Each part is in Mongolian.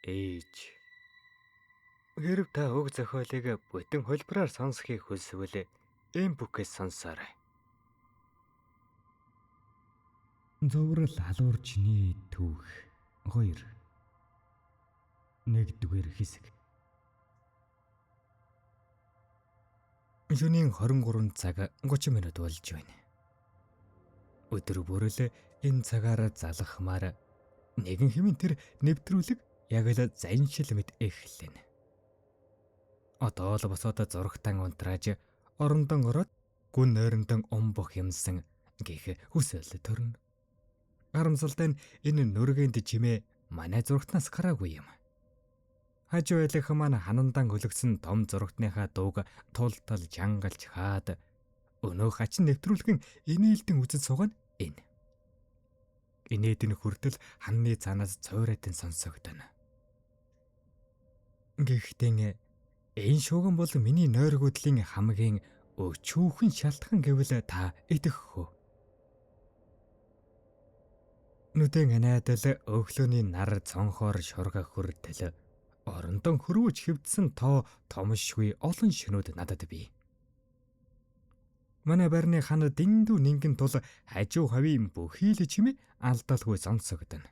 Ээж. Хэрв та уг зохиолыг бүтэн хөлбраар сонсохыг хүсвэл Mbook-ээс сонсоорой. Зоврал алуурчны түүх 2. 1-р хэсэг. Шөнийн 23 цаг 30 минут болж байна. Өдөр бүрэл энэ цагаараа залхмаар нэгэн хэмээн тэр нэвтрүүлэг яг л заншил мэт эхлэнэ. Одоо л босоод зурагтан унтрааж орондон ороод гүн нойрондон умбох юмсан гэх хүсэл төрнө. Харамсалтай нь энэ нүргэнд чимээ манай зурагтнаас гараагүй юм. Хажуу айлынх маань ханандан хөлөгсөн том зурагтныхаа дууг тултал чангалж хаад өнөөх хачин нэвтрүүлгэн инээлдэн үзэж суугаа нь энэ. Инээд нь хүртэл ханны цаанаас цойротын сонсогдоно. Гэхдээ энэ шууган бол миний нойргүйдлийн хамгийн өчүүхэн шалтгаан гэвэл та итгэх үү? Нүдэн анаадал өглөөний нар цонхоор шургах хүртэл орондон хөрвөж хэвдсэн тоо томшгүй олон шөнүүд надад бий. Манай байрны хан дэндүү нингэн тул хажуу хавийн бүхий л чимээ алдалгүй сонсогдоно.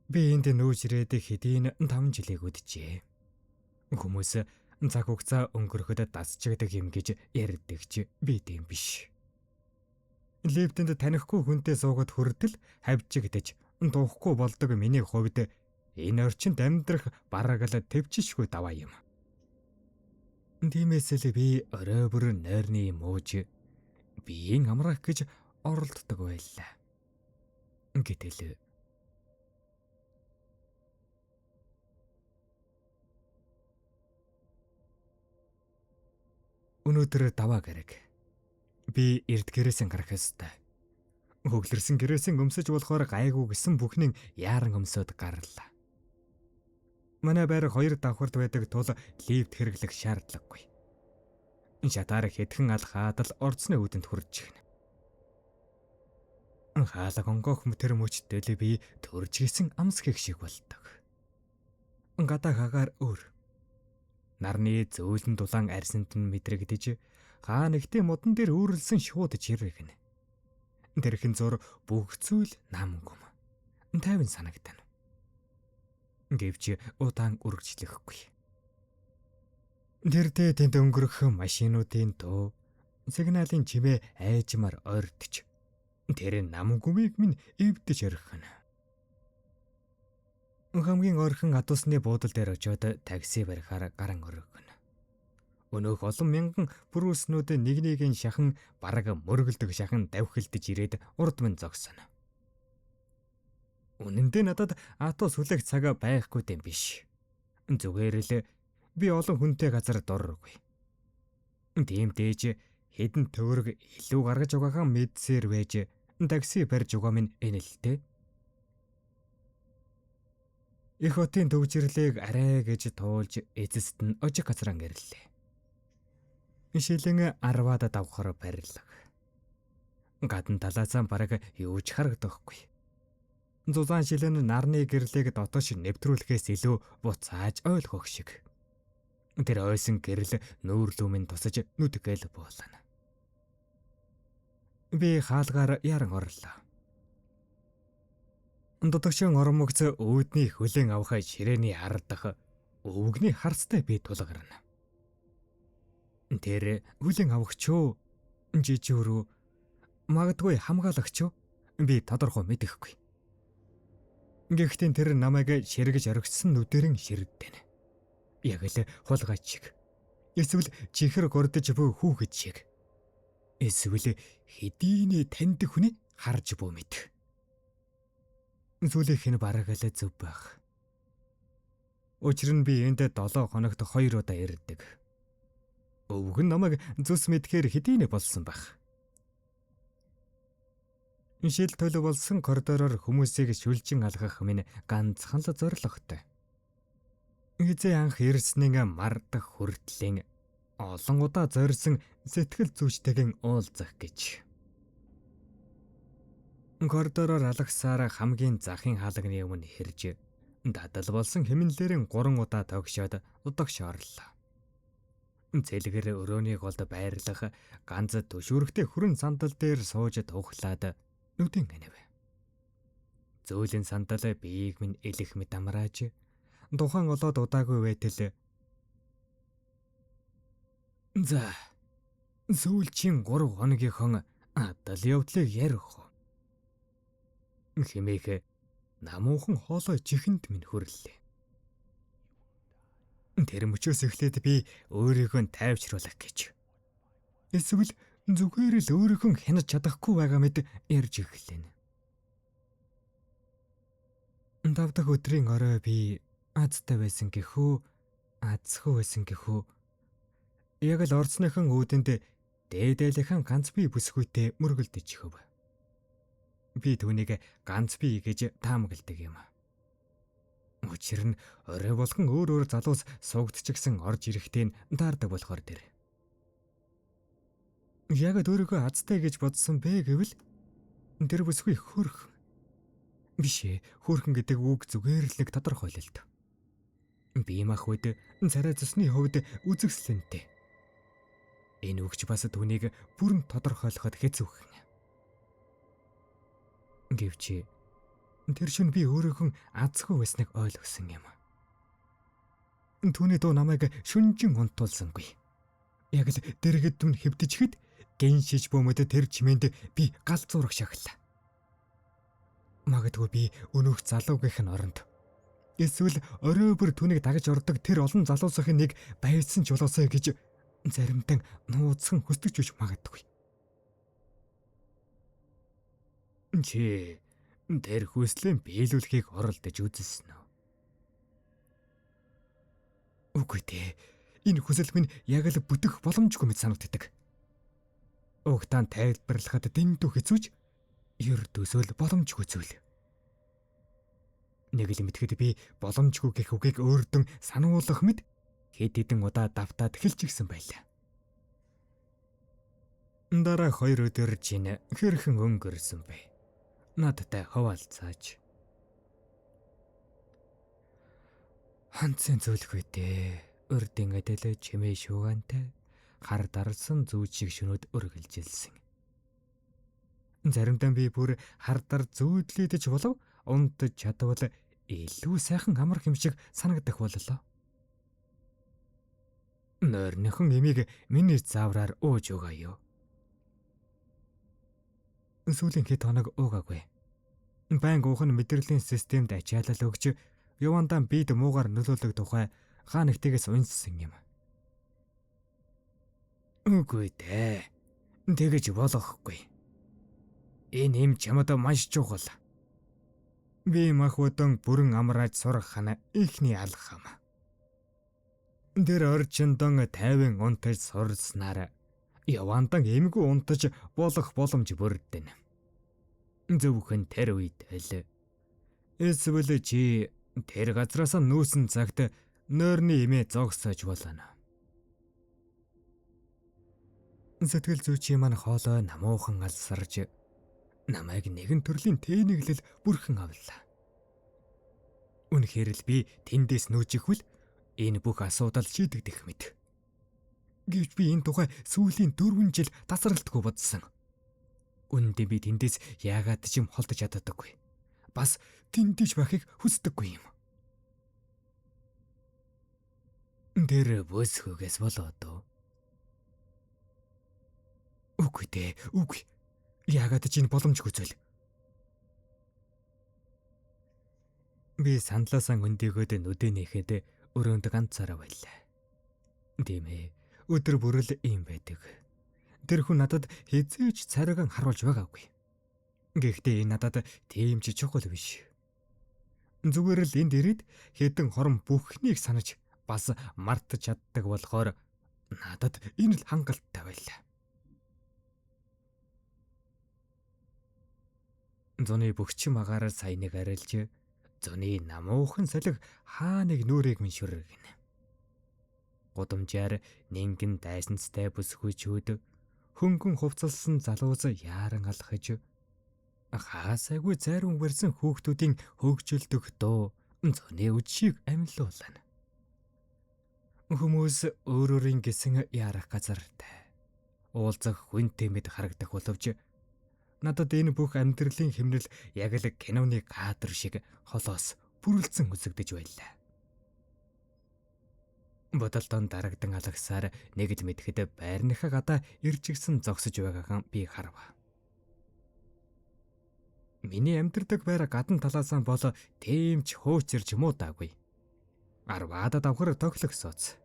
Би энд нүүж ирээд хэдийн 5 жилийг үджээ. Хүмүүс цаг хугацаа өнгөрөхөд дасчигдаг юм гэж ярьдаг ч би тийм биш. Лифтэнд танихгүй хүнтэй суугаад хүртэл хавжигдаж дуухгүй болдог миний хувьд энэ орчинд амьдрах бараг л төвчшгүй даваа юм. Тиймээс л би орой бүр нойрны мууж биеийн амрах гэж оролддог байлаа. Гэтэл өнөөдөр даваа гэрэг. Би эрд гэрээсэн гарах ёстой. Хөглөрсөн гэрээсэн өмсөж болохоор гайгүй гэсэн бүхнийн яаран өмсөд гарлаа. Манай байр 2 давхарт байдаг тул лифт хэрэглэх шаардлагагүй. Шатаар хэдхэн алхаад л орцны үүдэнд хүрч гинэ. Хаалга онгоох мөтөр мөчтөл би төрж гисэн амсгэх шиг болдог. Гадаа хагаар өөр. Нарны зөөлөн дулаан арьсанд нь мэдрэгдэж хаа нэгтээ модон дээр үүрлсэн шууд жирэгнэ. Тэрхэн зур бүх зүйл нам гүм. Тайван санагдана. Гэвч удаан үргэлжлэхгүй. Тэрдээ тэнд өнгөрөх машинуудын дуу, сигналын чимээ айжмаар ойртож тэр нам гүмийг минь эвдэж орхино. Хамгийн ойрхон адусны буудал дээр очиод такси барихаар гаран өргөнө. Өнөөх олон мянган бүрүүснүүд нэг нэгийн шахан бараг мөргөлдөх шахан давхилдэж ирээд урд минь зогсоно. Үнэн дээр надад атус хүлээх цаг байхгүй дэм биш. Зүгээр л би олон хүнтэй газар дургүй. Тийм дээж хэдэн төгрөг илүү гаргаж угаахан мэдсээр байж такси барьж угаа минь энэлтэй. Их хотын төгжрлийг арай гэж туулж эцэст нь ожиг газран ирлээ. Шилэн 10-аад давхар барилга. Гадна талаасаа бараг юу ч харагдахгүй. Зузаан шилэн нарны гэрлийг дотоош нэвтрүүлэхээс илүү буцааж ойлгох шиг. Тэр ойсон гэрэл нүүрлүүмэн тусаж нүдгээл буулна. Би хаалгаар яран орлоо. Дутагшин ормогц үүдний хөлөн авах ширээний ардах өвгний харцтай би тулгарна. Тэр хөлөн авахч юу? Жижүүрүү магадгүй хамгаалагч юу? Би тодорхой мэдэхгүй. Гэхдээ тэр намайг ширгэж орхисон нүдэрэн ширдэнэ. Яг л хулгайч шиг. Эсвэл чихэр гордож буй хүүхэд шиг. Эсвэл хэдийнэ таньдаг хүний харж буу мэд. Зүйлийнх нь бараг л зөв байх. Учир нь би энд 7 хоногт 2 удаа ирдэг. Өвгөн намайг зүс мэдхээр хэдийнэ болсон байх. Шил төлөв болсон коридороор хүмүүсийг шүлжин алгах минь ганцхан л зорилготой. Хизээ анх ирснэн мардах хүртлийн олон удаа зорьсон сэтгэл зүйчтэйгэн уулзах гэж. Коридороор алгасаар хамгийн захын хаалганы өмнө хэрж Дадал болсон хэмнэлээрэн 3 удаа тогшоод догш орлоо. Зэлгэр өрөөний голд байрлах ганц түшүүрэгтэй хүрэн сандал дээр сууж тухлаад нүдэн анив. Зөөлөн сандал биеийг минь элэх мэт амрааж тухайн олоод удаагүй байтал за сүүлчийн 3 хоногийнхон адал явдлыг ярих уу хэмээх намуухан хоолой чихэнд минь хөрлөлээ. Тэр мөчөөс эхлээд би өөрийгөө тайвшруулах гэж. Эсвэл зүгээр л өөрийнхөө хянаж чадахгүй байгаа мэт ярьж эхэллээ. 5 дахь өдрийн орой би азтай байсан гэхүү, азгүй байсан гэхүү. Яг л орцныхан үүдэнд дээдэлхэн ганц бие бүсгүйтэй мөргөлдөж хөв. Би түүнийг ганц бие гэж таамагладаг юм. Учир нь орой болгон өөр өөр залуус суугдчихсан орж ирэхдээ нь таардаг болохоор тэр. Яг өөрийгөө азтай гэж бодсон бэ гэвэл тэр бүсгүй хөөрхөн. Биш ээ, хөөрхөн гэдэг үг зүгээр л нэг тодорхойлолт. Би мах үед царай цусны хувьд үзэгсэлэнтэй. Энэ үгч бас түүнийг бүрэн тодорхойлоход хэцүүхэн. Гэвч тэр шөнө би өөрийнхөө азгүй байсныг ойлгосон юм. Түүний дуу намайг шүнжин унтуулсангүй. Яг л дэргэд түн хэвдчихэд гиншиж бөөмөд тэр чимээнд би гал зураг шахлаа. Магадгүй би өнөөх залуугийнх нь оронд эсвэл орой бүр түүнийг дагаж ордог тэр олон залуусынхын нэг байсан ч болоосой гэж заримтан нууцхан хүсдэг ч биш магадгүй. Чи тэр хүслээ биелүүлэхийг оролдож үзсэн үү? Үгүй дээ. Энэ хүсэл минь яг л бүтэх боломжгүй мэт санагддаг. Угтаан тайлбарлахад дэндүү хэцүүч ердөөсөө л боломжгүй зүйл. Нэг л мэтгэд би боломжгүй гэх үгийг өөртөө сануулгах мэт хэд хэдэн удаа давтаад хэлчихсэн байлаа. Дараа 2 өдөр чинь хэрхэн өнгөрсөн бэ? Надтай хаваалцаач. Ханцын зүйлгүй дээ. Урдын адил чимээ шуугантай хар дарсан зүүд шиг шөнөд өргөлжилсэн. Заримдаа би бүр хар дар зүүдлийдэж болов унтаж чадвал илүү сайхан амрах юм шиг санагдах боллоо. Нойрныхан эмийг миний заавраар ууж өгөө юу. Сүүлийн хэд хоног уугаагүй. Баян уух нь мэдрэлийн системд ачаалал өгч явандаа бид муугар нөлөөлөх тухай хаа нэгтэйгээс унссан юм. Үгүй дээ. Тэгэж болохгүй. Энэ юм чамд маш чухал. Би мах удан бүрэн амрааж сурах хана ихний алхам. Тэр орчиндон 50 унтаж сурснаар явандан эмгүй унтаж болох боломж бүрдэнэ. Зөвхөн тэр үед л. Эсвэл чи тэр газраас нүүсэн цагт нойрны эмээ зогсоож болно. Сэтгэл зүйчийн маань хоолой намуухан алсарж намайг нэгэн төрлийн тэнэглэл бүрхэн авлаа. Үнэхээр л би тэндээс нүүж ихвэл энэ бүх асуудал шийдэгдэх мэт. Гэвч би энэ тухай сүүлийн 4 жил тасралтгүй бодсон. Үнэндээ би тэндээс яагаад ч юм холдож чаддаггүй. Бас тэндэж байхыг хүсдэггүй юм. Тэр бүсгүйгээс болоод уу? Үгүй дээ, үгүй. Яагаад ч энэ боломжгүй зүйл. Би сандлаасаа өндийгөөд нүдэ нээхэд өрөөнд ганцаараа байлаа. Тийм ээ, өдөр бүрэл ийм байдаг. Тэр хүн надад хэзээ ч царайгаан харуулж байгаагүй. Гэхдээ энэ надад тийм ч чухал биш. Зүгээр л энд ирээд хэдэн хором бүхнийг санаж бас мартаж чаддаг болохоор надад энэ л хангалттай байлаа. Зуны бөхчм агаараар саяныг арилж зуны намуухан салхи хаа нэг нүрийг минь шүргэнэ. Гудамжаар нингэн дайсанцтай бүсгүйчүүд хөнгөн хувцалсан залуус яаран алхаж хаасайгүй зайрун барьсан хүүхдүүдийн хөгжилдөх дуу зөний үдшийг амьлуулна. Хүмүүс өөр өөрийн гэсэн ярах газартай уулзах хүнтэй мэд харагдах боловч надад энэ бүх амьдралын хэмнэл яг л киноны кадр шиг холоос бүрэлдсэн үзэгдэж байлаа. Бодолдон дарагдан алагсаар нэг л мэдэхэд байрныхаа гадаа ирж гисэн зогсож байгаагаан би харав. Миний амьдардаг байр гадна талаасаа бол тийм ч хөөцөрч муудаагүй. Арваада давхар тохилох сууц.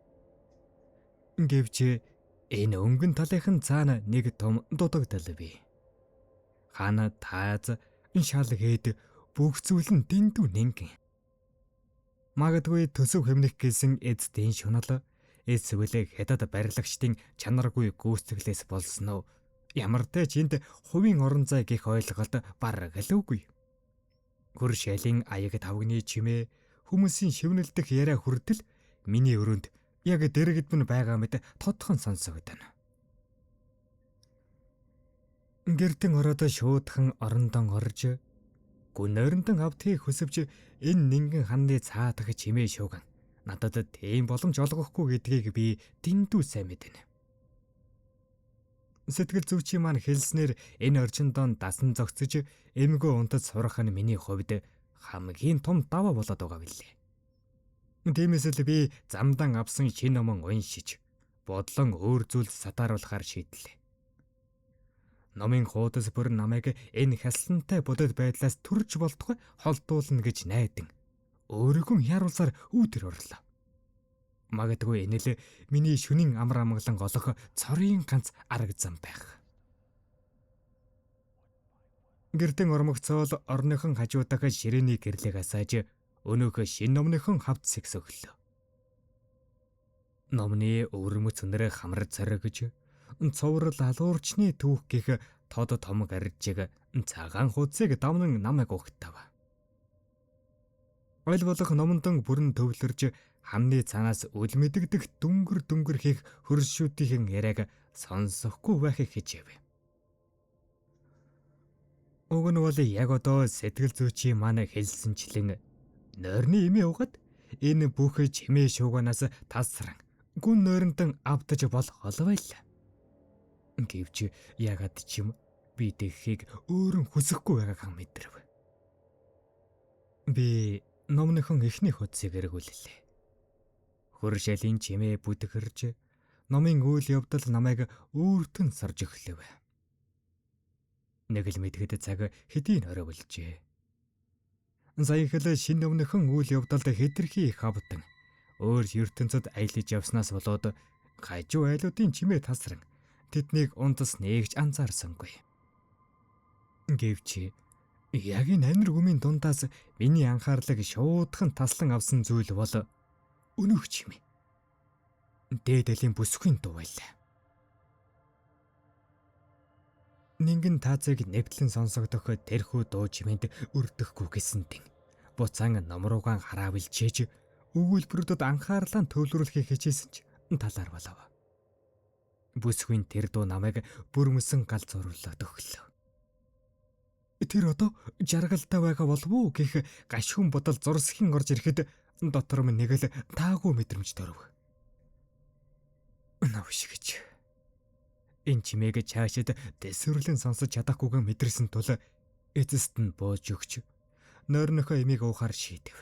Гэвч энэ өнгөн талынхан цаана нэг том дутагдал бий. Хана тааз шал гээд бүх зүйл нь дэндүү нэнгэн. Магадгүй төсөв хэмнэх гэсэн эцдийн шунал эсвэл хятад барилгачдын чанаргүй гүйцэтгэлээс болсон уу? Ямар ч энд хувийн орон зай гэх ойлголт бараг л үгүй. Хөр шалийн аяг тавгны чимээ хүмүүсийн шивнэлдэх яриа хүртэл миний өрөөнд яг дэргэд минь байгаа мэт тодхон сонсогдоно. Гэртэн ороод шуудхан орондон орж гүн нойрондон автыг хөсөвч энэ нингэн ханны цаатах чимээ шууган надад тийм боломж олгохгүй гэдгийг би дэндүү сайн мэднэ. Сэтгэл зүйчийн маань хэлснээр энэ орчиндоо дасан зогсож эмгөө унтаж сурах нь миний хувьд хамгийн том даваа болоод байгаа билээ. Тиймээс л би замдан авсан шинэ номон уншиж бодлон өөр зүйлд сатааруулахаар шийдлээ. Номын хуудас бүр намайг энэ хяслантай бодит байдлаас төрж болтугай холдуулна гэж найдан өөрийгөө яруулсаар үүдэр орлоо. Магадгүй энэ л миний шөнийн амар амгалан олох цорын ганц арга зам байх. Гэртэн ормогцоол орныхон хажуудах ширээний гэрлийг асааж өнөөх шин номныхон хавцыг сөхлөө. Номны өвөрмөц өнөрөө хамар цоригж цуврал алуурчны түүх гэх тод том гаржиг цагаан хуудсыг давнан намайг угтав. Ойл болох номондон бүрэн төвлөрж хамны цаанаас үл мэдэгдэх дүнгэр дүнгэр хийх хөршүүдийн яриаг сонсохгүй байхыг хичээв. Уг нь бол яг одоо сэтгэл зүйчийн маань хэлсэнчлэн нойрны эмээ угаад энэ бүх чимээ шууганаас тасран гүн нойронтон автаж болох байлаа. Гэвч ягаад ч юм би тэхийг өөрөн хүсэхгүй байгааг мэдрэв. Би номныхон эхний хуудсыг эргүүллээ. Хөр шалийн чимээ бүдгэрж номын үйл явдал намайг өөртөн сарж өглөв. Нэг л мэдэхэд цаг хэдийн орой болжээ. Саяхал шинэ номныхон үйл явдалд хэтэрхий их хавтан өөр ертөнцөд аялаж явснаас болоод хажуу айлуудын чимээ тасран тэднийг унтас нэгч анзаарсангүй. Гэвч яг энэ анир гүмийн дундаас миний анхаарлыг шуудхан таслан авсан зүйл бол өнөөх чимээ. Дээд алийн бүсгүй дуу байлаа. Нингэн таазыг нэвтлэн сонсогдох тэрхүү дуу чимээнд өрдөхгүй гэсэнтэн буцаан ном руугаан хараа вилчээж өгүүлбэрүүдэд анхаарлаа төвлөрүүлэхийг хичээсэн ч талаар болов. Бүсгүйн тэр дуу намайг бүрмөсөн гал зурлаад өглөө. Тэр одоо жаргалтай байгаа болов уу гэх гашуун бодол зурсхийн орж ирэхэд дотор минь нэг л таагүй мэдрэмж төрөв. Навш гэж. Энэ чимээг чаашид дэсвэрлэн сонсож чадахгүйгээ мэдэрсэн тул эцэст нь бууж өгч нойрнохоо эмийг уухаар шийдэв.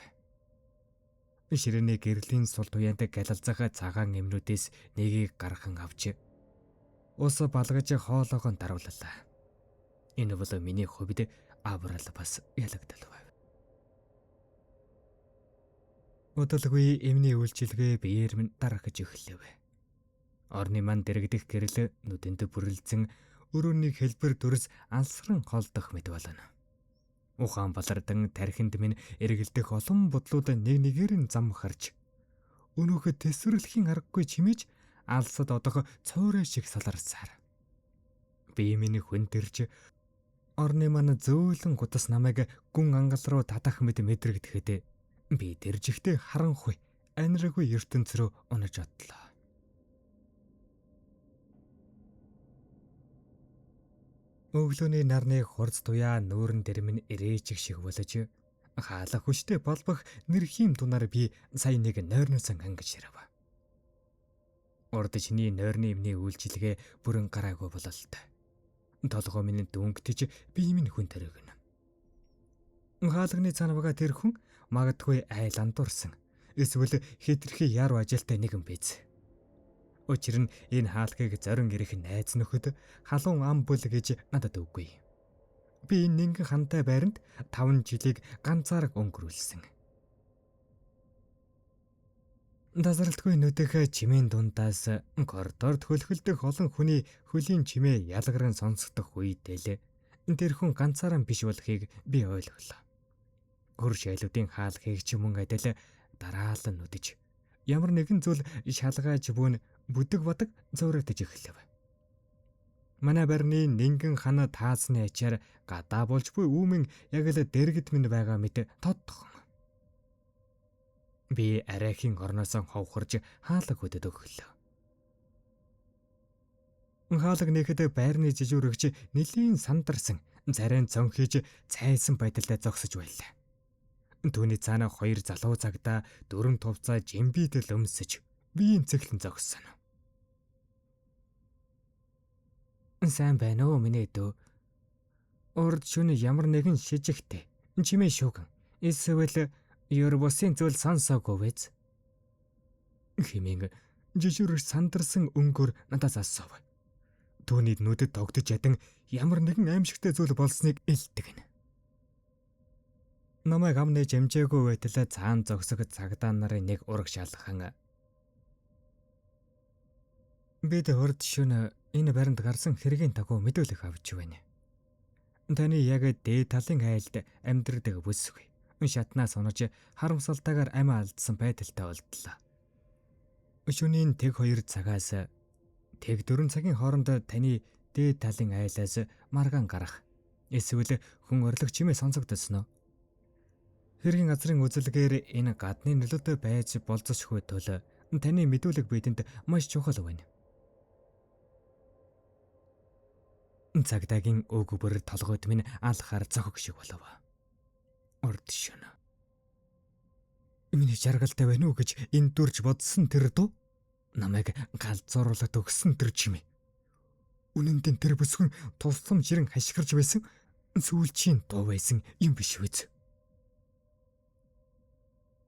Ширээний гэрлийн сул туяантай галалзах цагаан эмнүүдээс нэгийг гарган авч ус балгаж хоолоогоо дарууллаа. Энэ бол миний хувьд аврал бас ялагдал байв. Удалгүй эмний үйлчилгээ биеэр минь дарахж эхлэв. Орны ман дэрэгдэх гэрэл нүдэнд бүрэлдсэн өрөөний хэлбэр дүрс алсран холдох мэт болно. Ухаан балардан тархинд минь эргэлдэх олон бодлууд нэг нэгээр нь зам харж өнөөхөд тэсвэрлэхийн аргагүй чимээж алсад одох цоорой шиг саларсаар. Би миний хүндэрч орны маань зөөлөн гутас намайг гүн ангал руу татах мэт мэдрэгдэхэд би дэржихтэй харанхуй аниргүй ертөнц рүү унаж одлоо. Өглөөний нарны хурц туяа нүүрэн дээр минь ирээчих шиг болж Хаалга хүчтэй болбох нэрхийн дунаар би сая нэг нойрноос ангиж ирэв. Урд чиний нойрны эмний үйлчилгээ бүрэн гараагүй бололтой. Толгой минь дүнгтэж бие минь хүн төрөгнө. Хаалганы цаана байгаа тэр хүн магадгүй айл андуурсан. Эсвэл хэтэрхий яруу ажилтай нэгэн биз. Учир нь энэ хаалгыг зорин ирэх найз нөхөд халуун ам бүл гэж надад үгүй. Би энэ нингэн хантай байранд 5 жилийг ганцаараа өнгөрүүлсэн. Тасралтгүй нүдэх чимээн дундаас коридорт хөлхөлдөх олон хүний хөлийн чимээ ялгаран сонсогдох үедээ л тэр хүн ганцаараа биш болохыг би ойлголоо. Хөр шайлуудын хаалгыг ч мөн адил дараалан нүдэж ямар нэгэн зүйл шалгааж бүүн бүдэг бодог зөөрөтөж эхлэв. Манай байрны нингэн хана таасны ачаар гадаа болж буй үүмэн яг л дэргэд минь байгаа мэт тодтохон. Би арайхийн орноос ховхорж хаалга хөдөд өглөө. Хаалга нэхэд байрны жижүүрэгч нэлийн сандарсан царайн цонхийж цайсан байдалтай зогсож байлаа. Түүний цаана хоёр залуу цагдаа дөрөн тувцаа жимбидэл өмсөж биеийн цэглэн зогссон. Сайн байна уу миний дүү? Урд шөнө ямар нэгэн шижигтэй чимээ шүүгэн эсвэл ер бусын зүйл сонсоогүй биз? Хэмээн жижүүрч сандарсан өнгөөр надаас асуув. Түүний нүдэд тогтож ядан ямар нэгэн аимшигтай зүйл болсныг илтгэн. Намайг ам нээж амжаагүй байтал цаан зогсох цагдаа нарын нэг ураг шалхан. Бид урд шөнө энэ баринд гарсан хэргийн дагуу мэдүүлэг авч байна. Таны яг дээд талын айлд амьдрдаг бүсгүй. Шатнаас унаж харамсалтайгаар амиа алдсан байдалтай болдлоо. Шөнийн тэг 2 цагаас тэг 4 цагийн хооронд таны дээд талын айлаас маргаан гарах эсвэл хүн орлог чимээ сонсогдсон уу? Хэргийн газрын үзэлгээр энэ гадны нөлөөтэй байж болзошгүй тул таны мэдүүлэг бидэнд маш чухал байна. Цагдаагийн үг бүр толгойд минь алхахаар цохог шиг болов. Урд шөнө. Миний жаргалтай байна уу гэж энэ дүрж бодсон тэр дуу намайг галзууруулаад өгсөн тэр чимээ. Үнэн дээр тэр бүсгэн тусламж ирэн хашгирч байсан сүүлчийн дуу байсан юм биш үз.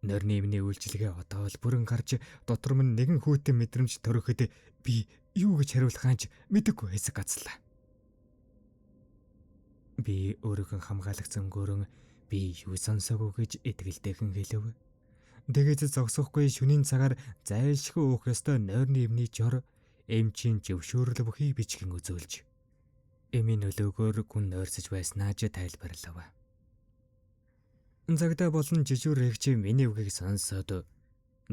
Нойрны эмний үйлчилгээ одоо л бүрэн гарч дотор минь нэгэн хүйтэн мэдрэмж төрөхөд би юу гэж хариулахаа ч мэдэхгүй хэсэг гацлаа. Би өөрийнхөө хамгаалах зөнгөөрөн би юу сонсоогүй гэж итгэлтэйхэн хэлэв. Тэгээд зогсохгүй шөнийн цагаар зайлшгүй өөх ёстой нойрны эмний жор эмчийн зөвшөөрөл бүхий бичгэн үзүүлж эмийн нөлөөгөөр гүн нойрсож байснаа ч тайлбарлав. Цагдаа болон жижүүрэгч миний үгийг сонсоод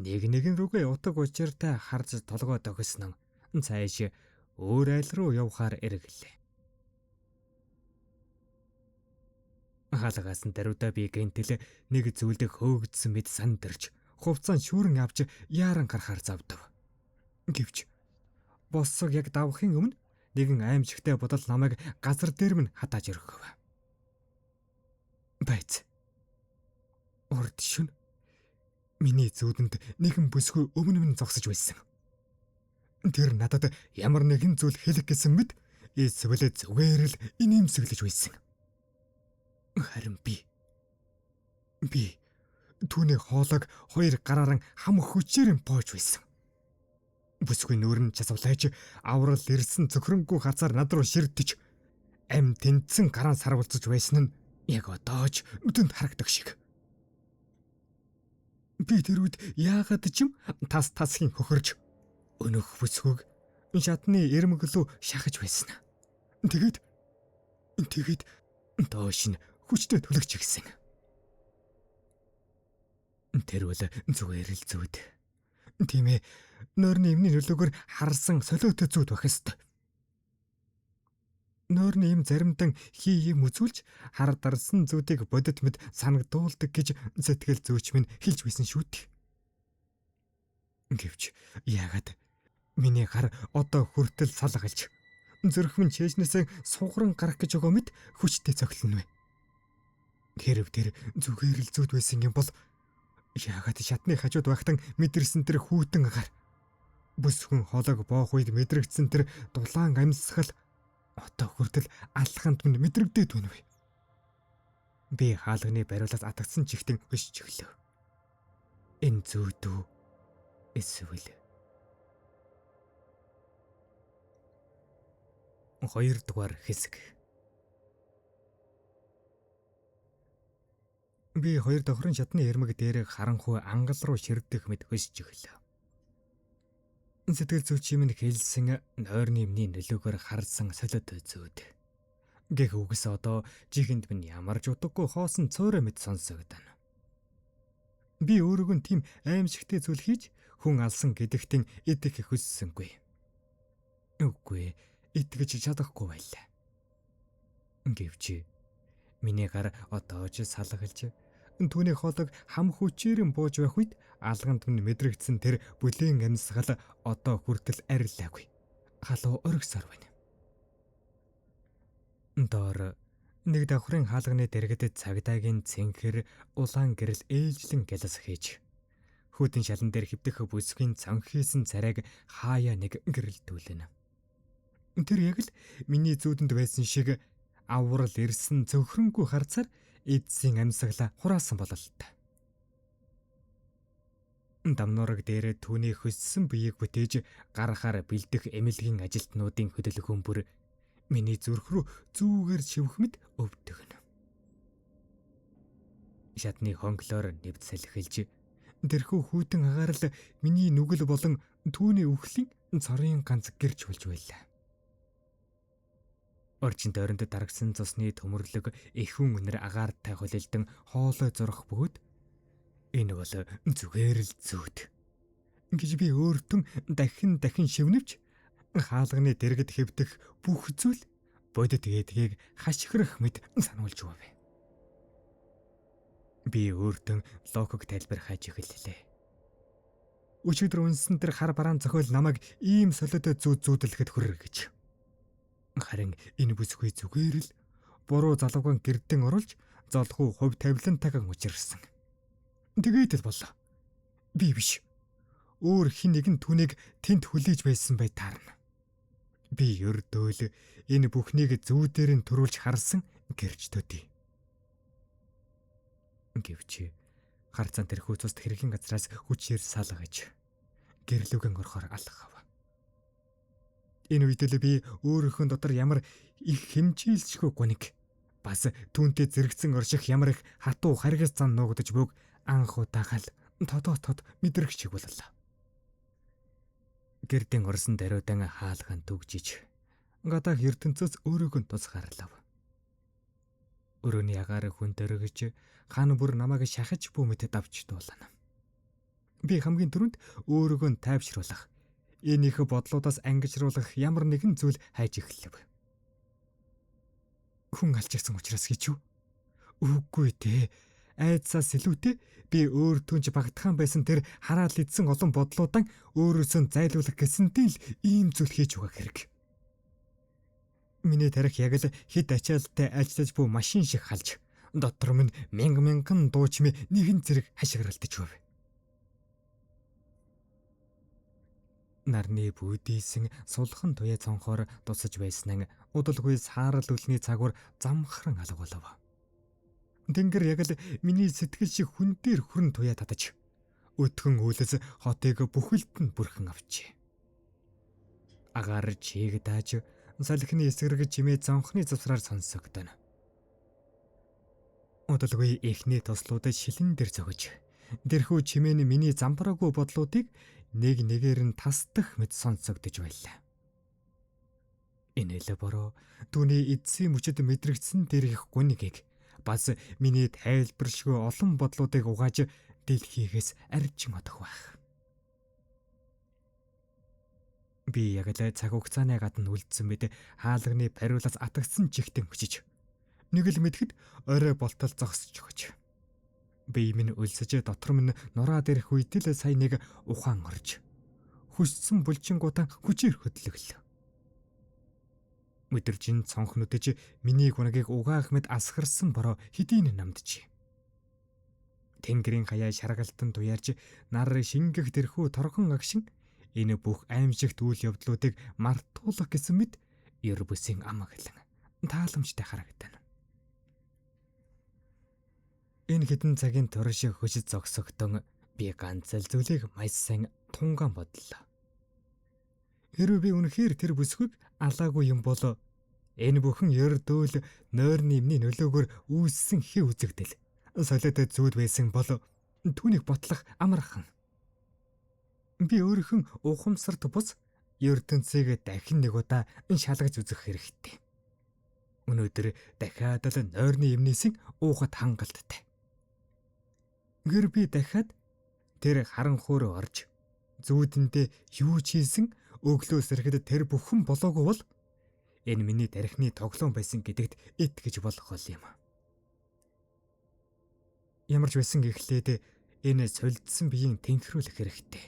нэг нэгэн рүүгээ утга учиртай харж толгой дохисон цааш өөр айл руу явхаар эргэлээ. Хаалгаас нь даруйдаа би гэнтэл нэг зүйлд хөөгдсөн мэт сандарч хувцаан шүүрэн авч яаран гарахаар завдав. Гэвч боссог яг давхын өмнө нэгэн аимшигтай бодол намайг газар дээр минь хатааж өргөв. Байц. Урд шөнө миний зүүдэнд нэгэн бүсгүй өмнө минь зогсож байсан. Тэр надад ямар нэгэн зүйл хэлэх гэсэн мэт эсвэл зүгээр л инээмсэглэж байсан. Харин би түүний хоолойг хоёр гарааран хам хүчээр боож байсан. Бүсгүй нүүр нь часвлааж аврал ирсэн цөхрөнгүү хазаар над руу ширтэж ам тэнцсэн гарaan сарвалцаж байсан нь яг одоо ч нүдэнд харагдах шиг. Би тэр үед яагаад ч юм тас тасхийн хөхөрж өнөх бүсгүйг шатны ирмэглүү шахаж байсан. Тэгээд доош нь хүчтэй түлэгч гисэн. Тэр бол зүгээр л зүуд. Тийм ээ, нойрны эмний нөлөөгөөр харсан солиотой зүуд байх ёстой. Нойрны эм заримдан хий юм үзүүлж хар дарсан зүудийг бодит мэд санагдуулдаг гэж сэтгэл зүйч минь хэлж байсан шүү дээ. Гэвч яагаад миний гар одоо хүртэл салгалж зүрх минь чээжнээсээ сугаран гарах гэж өгөө мэт хүчтэй цохилно вэ? Хэрв тэр зүгээр л зүйд байсан юм бол яагаад шатны хажууд багтан мэдэрсэн тэр хүйтэн агаар бүсгүн хоолойг боох үед мэдрэгдсэн тэр дулаан амьсгал одоо хүртэл алханд минь мэдрэгдээд байна вэ? Би хаалганы бариулаас атгсан чигтэн өсч өглөө. Энэ зүйд үү? Эсвэл 2 дугаар хэсэг. Би хоёр давхрын шатны ирмэг дээр харанхуй ангал руу ширдэх мэт хөсч өглөө. Сэтгэл зүйч минь хэлсэн нойрны миний нөлөөгөөр харсан солиод зүйд. Гэх үгс одоо жихэнд минь ямар ч утгагүй хоосон цөөрэ мэт сонсогдоно. Би өөрөг нь тийм аимшигтэй зүйл хийж хүн алсан гэдэгтэн итгэх хүссэнгүй. Үгүй, итгэж чадахгүй байлаа. Гэвч миний гар одоо ч салгалж түүний хоолойг хам хүчээр нь бууж байх үед алган түн мэдрэгдсэн тэр бүлээн амьсгал одоо хүртэл арилаагүй. Халуу оргисоор байна. Доор нэг давхрын хаалганы дэргэдэд цагдаагийн цэнхэр улаан гэрэл ээлжлэн гялс хийж хүйтэн шалан дээр хэвдэх бүсгийн цонхийсэн царайг хаяа нэг гэрэлтүүлнэ. Тэр яг л миний зүүдэнд байсан шиг аврал ирсэн цөхрөнгүү харцаар эдсийн амьсгалаа хураасан бололтой. Дамнуураг дээр түүний хөссөн биеийг бүтээж гарахаар бэлдэх эмнэлгийн ажилтнуудын хөдөлгөөн бүр миний зүрх рүү зүүгээр шивх мэт өвдөгнө. Шатны хонглоор нэвт салхилж тэрхүү хүйтэн агаар л миний нүгэл болон түүний үхлийн цорын ганц гэрч болж байлаа. Орчин тойронд дарагсан цусны төмөрлөг эхэн үнэр агаартай холилдон хоолой зурх бөгөөд энэ бол зүгээр л зүйд гэж би өөртөө дахин дахин шивнэвч хаалганы дэргэд хэвдэх бүх зүйл бодит гэдгийг хашгирах мэт сануулж байв. Би өөртөө логик тайлбар хайж эхэллээ. Өчигдөр үнсэн тэр хар бараан зохиол намайг ийм солиотой зүүд зүүдлэхэд хүрэр гэж. Харин энэ бүсгүй зүгээр л буруу залуугаан гэрдэн оруулж золгүй хувь тавилантайгаа учирсан. Тэгээд л боллоо. Би биш. Өөр хэн нэгэн түүнийг тэнд хүлээж байсан бай таарна. Би ердөөл энэ бүхнийг зүүдээр нь төрүүлж харсан гэрч төдий. Гэвч харцан тэрхүү цуст хэргийн газраас хүчээр салгаж гэрлүүгэн орохоор алхав. Энэ үед л би өөрийнхөө дотор ямар их хэмжээлшгүй гуниг бас түүнтэй зэрэгцэн орших ямар их хатуу харгас зан нуугдаж бөөг анх удаахал тодоо тод мэдрэх шиг боллоо. Гэрдэн орсон даруйдан хаалган түгжиж гадаах ертөнцөөс өөрөөх нь тусгаарлав. Өрөөний агаар хүн дөргөж хан бүр намайг шахаж бүү мэт давч дуулана. Би хамгийн түрүүнд өөрөөгөө тайвшруулах, энэ их бодлуудаас ангижруулах ямар нэгэн зүйл хайж эхлэв. Хүн алж ирсэн учраас гэж юу? Үгүй дээ. Айдсаас илүүтэй би өөр түнж багтхан байсан тэр хараал идсэн олон бодлуудан өөрөөсөө зайлуулах гэсэнтэй л ийм зүйл хийж өгөх хэрэг. Миний тарих яг л хэд ачаалттай ажиллаж буй машин шиг халж дотор минь мянга мянган дуу чимээ нэгэн зэрэг хашгиралдаж байв. Нарны бүүдийсэн сулхан туяа цонхоор дусаж байсан нь удалгүй саарал үлний цагуур замхран алга болов. Тэнгэр яг л миний сэтгэл шиг хүн дээр хүрэн туяа татаж өтгөн үйлс хотыг бүхэлд нь бүрхэн авчээ. Агаар чиг дааж салхины эсгэрэг чимээ зонхны завсраар сонсогдоно. Удалгүй эхний тослуудад шилэн дээр зөгөж тэрхүү чимээ нь миний замбраагүй бодлуудыг нэг нэгээр нь тасдах мэт сонсогдож байлаа. Энэ л бороо түүний эдсийн мөчөд мэдрэгдсэн дээрх гунигийг бас миний тайлбаршгүй олон бодлуудыг угааж дэлхийгээс арчин одох байх. Би яг л цаг хугацааны гадна үлдсэн мэт хаалганы париулаас атгсан чигтэн өчиж нэг л мэдэхэд орой болтол зогсож өгч. Бие минь өлсөж дотор минь нураад ирэх үед л сая нэг ухаан орж хүссэн булчингуудаа хүчээр хөдлөглөө. Өдөржин цонхнуудж миний гунагийг угаах мэт асгарсан бороо хэдийн намджээ. Тэнгэрийн хаяа шаргалтан туяарч нар шингэх тэрхүү торгон агшин энэ бүх аимшигт үйл явдлуудыг мартуулах гэсэн мэт ер бүсийн амгалан тааламжтай харагдана. Энэ хэдэн цагийн турш хөшиж зогсогдсон би ганц л зүйлийг маш сайн тунгаан бодлоо. Хэрвээ би үнэхээр тэр бүсгүйг алаагүй юм бол энэ бүхэн ердөөл нойрны эмний нөлөөгөөр үүссэн хий үзэгдэл солиотой зүуд байсан бол түүнийг ботлох амархан. Би өөрийнхөө ухамсарт бус ертөнцийг дахин нэг удаа шалгаж үзэх хэрэгтэй. Өнөөдөр дахиад л нойрны эмнээсийн уухад хангалттай. Гэр би дахиад тэр харанхуур орж зүүдэндээ юу ч хийсэн өглөө сэрэхэд тэр бүхэн болоогүй бол энэ миний тархины тоглоом байсан гэдэгт итгэж болох юм. Ямар ч байсан эхлээд энэ солилцсон биеийн тэнхрүүлэх хэрэгтэй.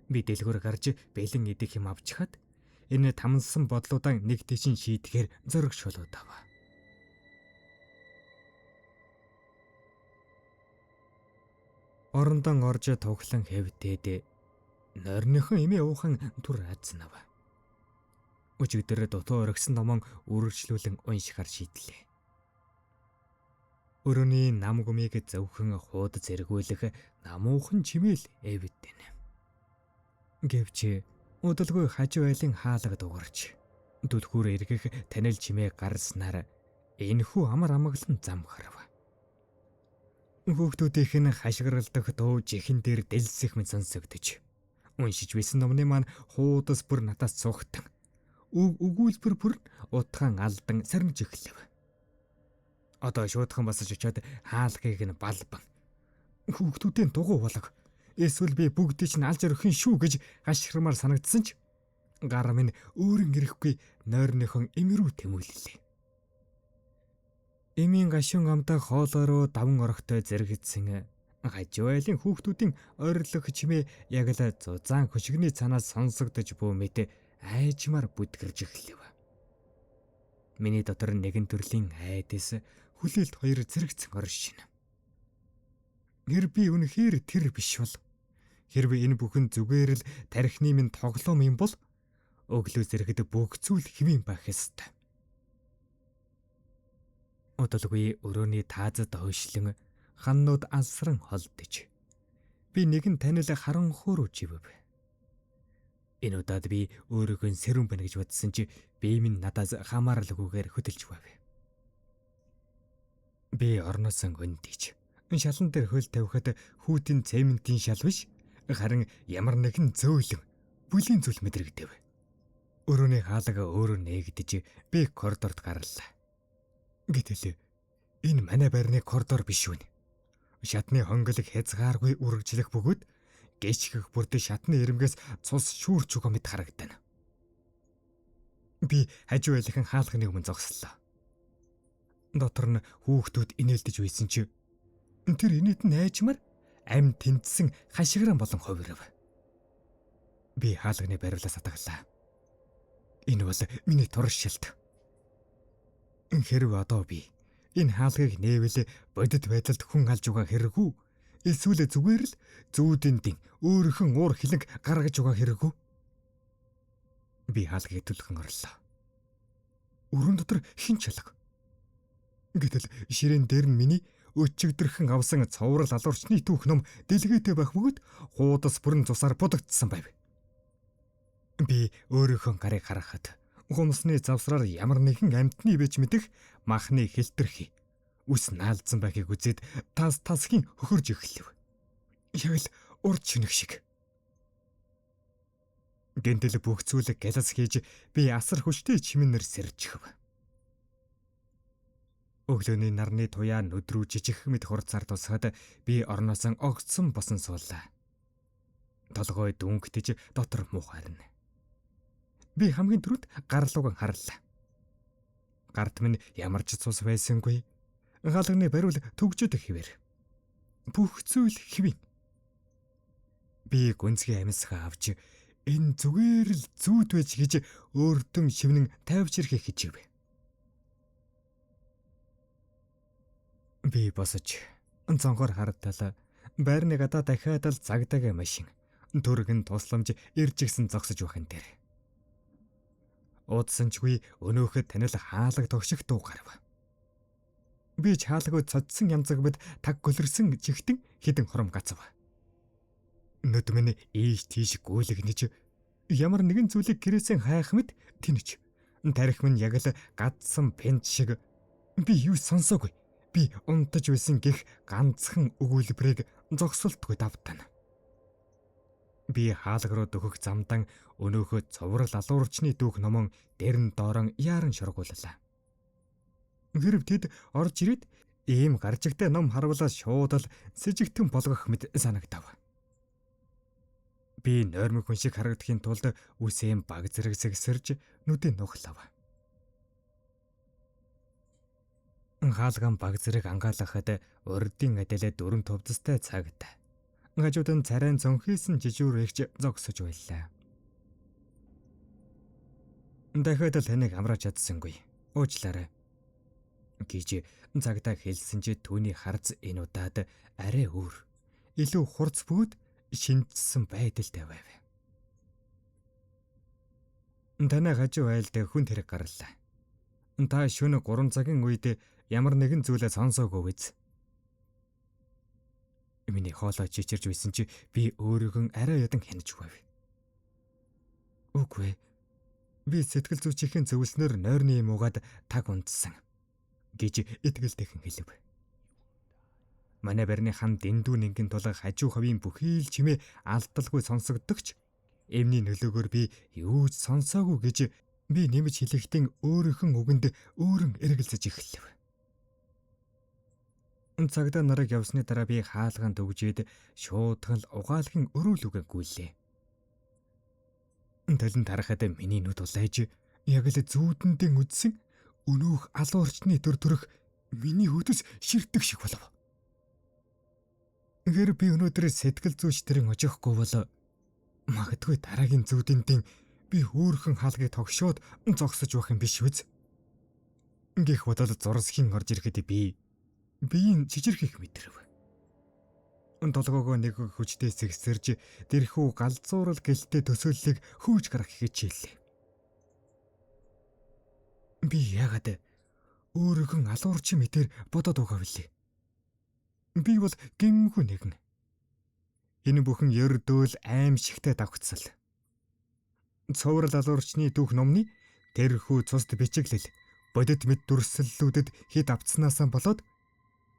Би дэлгүүр гарч бэлэн идэх юм авчхад энэ тамнсан бодлуудаа нэг тийшин шийдэхээр зориг шулуудав. Орондон орж туглан хэвтээд нойрныхон эмээ уухан түр азнав. Өчигдөр дутуу оргисон номон үргэлжлүүлэн уншихар шийдлээ. Өрөөний нам гүмийг зөвхөн хууд зэргүүлэх намуухан чимээл эвдэн. Гэвч удалгүй хажуу айлын хаалга дугарч түлхүүр эргэх танил чимээ гарснаар энэхүү амар амгалан зам харав. Хүүхдүүдийнх нь хашгиралдах дуу жихэн дээр дэлсэх мэт сонсогдож уншиж байсан номны маань хуудас бүр надаас цугтан өгүүлбэр бүр утгаан алдан сарниж эхлэв. Одоо шуудхан босож очиод хаалгыг нь балбан хүүхдүүдийн дугуй болог эсвэл би бүгдийг чинь алж өрөх юм шүү гэж хашгирмаар санагдсан ч гар минь өөрөн ирэхгүй нойрныхон эмрүү тэмүүллээ. Эмийн гашуун амдаа хоолой руу даван орохтой зэрэгдсэн хажуу айлын хүүхдүүдийн ойрлох чимээ яг л зузаан хөшигний цаанаас сонсогдож бүү мэт айжмаар бүдгэрж эхлэв. Миний дотор нэгэн төрлийн айдас хүлээлт хоёр зэрэгцэн оршино. Гэр би үнэхээр тэр биш бол хэрвээ энэ бүхэн зүгээр л тархины минь тоглоом юм бол өглөө зэрэгд бүх зүйл хэвийн байх ёстой. Удалгүй өрөөний таазад хойшлон ханнууд алсран холдож би нэгэн танил харанхуй руу живэв. Энэ удаад би өөрийгөө сэрүүн байна гэж бодсон чи бие минь надаас хамааралгүйгээр хөдөлж байв. Би орноос өндийч шалан дээр хөл тавихад хүүтэн цементийн шал биш харин ямар нэгэн зөөлөн бүлийн зүйл мэдрэгдэв. Өрөөний хаалга өөрөө нээгдэж би коридорт гарлаа. Гэтэл энэ манай байрны коридор биш үү? Шатны хонголог хязгааргүй үргэлжлэх бөгөөд гэчгэх бүрдээ шатны ирмгээс цус шүүрч өгөө мэт харагдана. Би хажуу айлынхан хаалганы өмнө зогслоо. Дотор нь хүүхдүүд инээлдэж байсан чи тэр инээд нь айжмаар ам тэнцсэн хашгиран болон хувирав. Би хаалганы бариулаас атаглаа. Энэ бол миний туршилт. Хэрв одоо би энэ хаалгыг нээвэл бодит байдалд хүн алж байгаа хэрэггүй. Эсвэл зүгээр л зүүдэндийн өөрийнхөө уур хилэнг гаргаж байгаа хэрэггүй. Би хаалгыг түлхэн орлоо. Өрөөн дотор хэн ч алга. Гэтэл ширээн дээр нь миний өчигдөрхөн авсан цоврал алуурчны түүх ном дэлгээтэй байх бөгөөд хуудас бүрэн цусаар будагдсан байв. Би өөрийнхөө гарыг харахад гомсны завсраар ямар нэгэн амьтны бич мэдэх махны хилтерхий үс наалдсан байхыг үзээд тас тасхийн хөхөрж эхлэв. Яг л урд шинэх шиг. Гэнтэл бүх зүйл галас хийж би асар хүчтэй чимэнээр сэржихэв. Өглөөний нарны туяа нүд рүү жижигх мэт хурцаар тусахад би орноос огцсон босон суулаа. Толгой дүнгтэж дотор муухайрна. Би хамгийн түрүүнд гарлууг харлаа. Гарт минь ямар ч цус байсангүй. Хаалганы бариул төгжөд хэвэр. Бүх зүйл хэвийн. Би гүнзгий амьсгаа авч энэ зүгээр л зүйд байж гэж өөртөө шивнэн тайвширхийг хичээв. Би босож цонхоор хардтал байрны гадаа дахиад л цагдаагийн машин төргөн тусламж ирж гисэн зогсож байхын дээр. Удсанчгүй өнөөхөд танил хаалга тогших дуу гарав. Би ч хаалгыг цодсон янзаг мэд таг гөлөрсөн чигтэн хідэн хором гацав. Нүд минь ийш тийш гүйлгэнэж ямар нэгэн зүйлийг гэрээсээ хайх мэт тэнэж. Тарих минь яг л гадсан пент шиг би юу сонсоогүй. Би унтаж байсан гих ганцхан өгүүлбэрийг зогсолтгүй давтана. Би хаалга руу дөхөх замдан өнөөхөө цуврал алуурчны дүүх номон дэрэн доорон яаран шоргууллаа. Хэрв тэд орж ирээд ийм гарчигтай ном харвалаа шууд л сэжигтэн болгох мэт санагдав. Би нойрмог хүн шиг харагдахын тулд үсээн баг зэрэг сэгсэрж нүдээ нухлав. Хаалган баг зэрэг ангаалахад урдын адилаа дөрөн тувдастай цагт. Хажууд нь царайн цонхийсэн жижүүр эгч зогсож байлаа. Дахиад л таныг амрааж чадсангүй. Уучлаарай гэж цагдаа хэлсэн чи түүний харц энэ удаад арай өөр. Илүү хурц бөгөөд шинжсэн байдалтай байв. Танай хажуу айлд хүн тэрэг гарлаа. Та шөнө 3 цагийн үед ямар нэгэн зүйлээ сонсоогүй биз? Миний хоолой чичирж байсан чи би өөрийгөө арай ядан хянаж байв. Үгүй ээ. Би сэтгэл зүйчийн зөвлснөөр нойрны юм уугаад таг унтсан гэж итгэлтэйхэн хэлв. Манай барны хан дэндүү нэнгэн тул хажуу хавийн бүхий л чимээ алдалгүй сонсогддогч эмний нөлөөгөөр би юу ч сонсоогүй гэж би нэмж хэлэхдээ өөрийнхөө үгэнд өөрөн эргэлзэж эхэллээ. Цагдаа нарыг явсны дараа би хаалгаан төгжээд шуудхан л угаалгын өрөөлүгэ гүйлээ. Талэн тарахад миний нүд улайж яг л зүүдэндээ үдсэн өнөөх алуурчны төр төрөх миний хөдөс ширтэх шиг болов. Гэр би өнөөдөр сэтгэл зүйч тэрэн очихгүй бол магадгүй дараагийн зүүдэндээ би хөөхөн хаалгыг тогшоод зогсож байх юм биш үз. Гэх бодол зурсхийн орж ирэхэд би биеийн чичирхих мэдрэв. Толгоогоо нэг хүчтэй сэгсэрж дэрхүү галзуурал гэлтэй төсөөллийг хөөж гаргах хичээлээ. Би яагаад өөрийнхөө алуурчин мэтэр бодоод байгаа вүлээ? Би бол гэмхүү нэгэн. Энэ бүхэн ердөөл аимшигтай давхцал. Цуврал алуурчны түүх номны тэрхүү цусд бичиглэл бодит мэд дүрслэлүүдэд хэд авцснаасаа болоод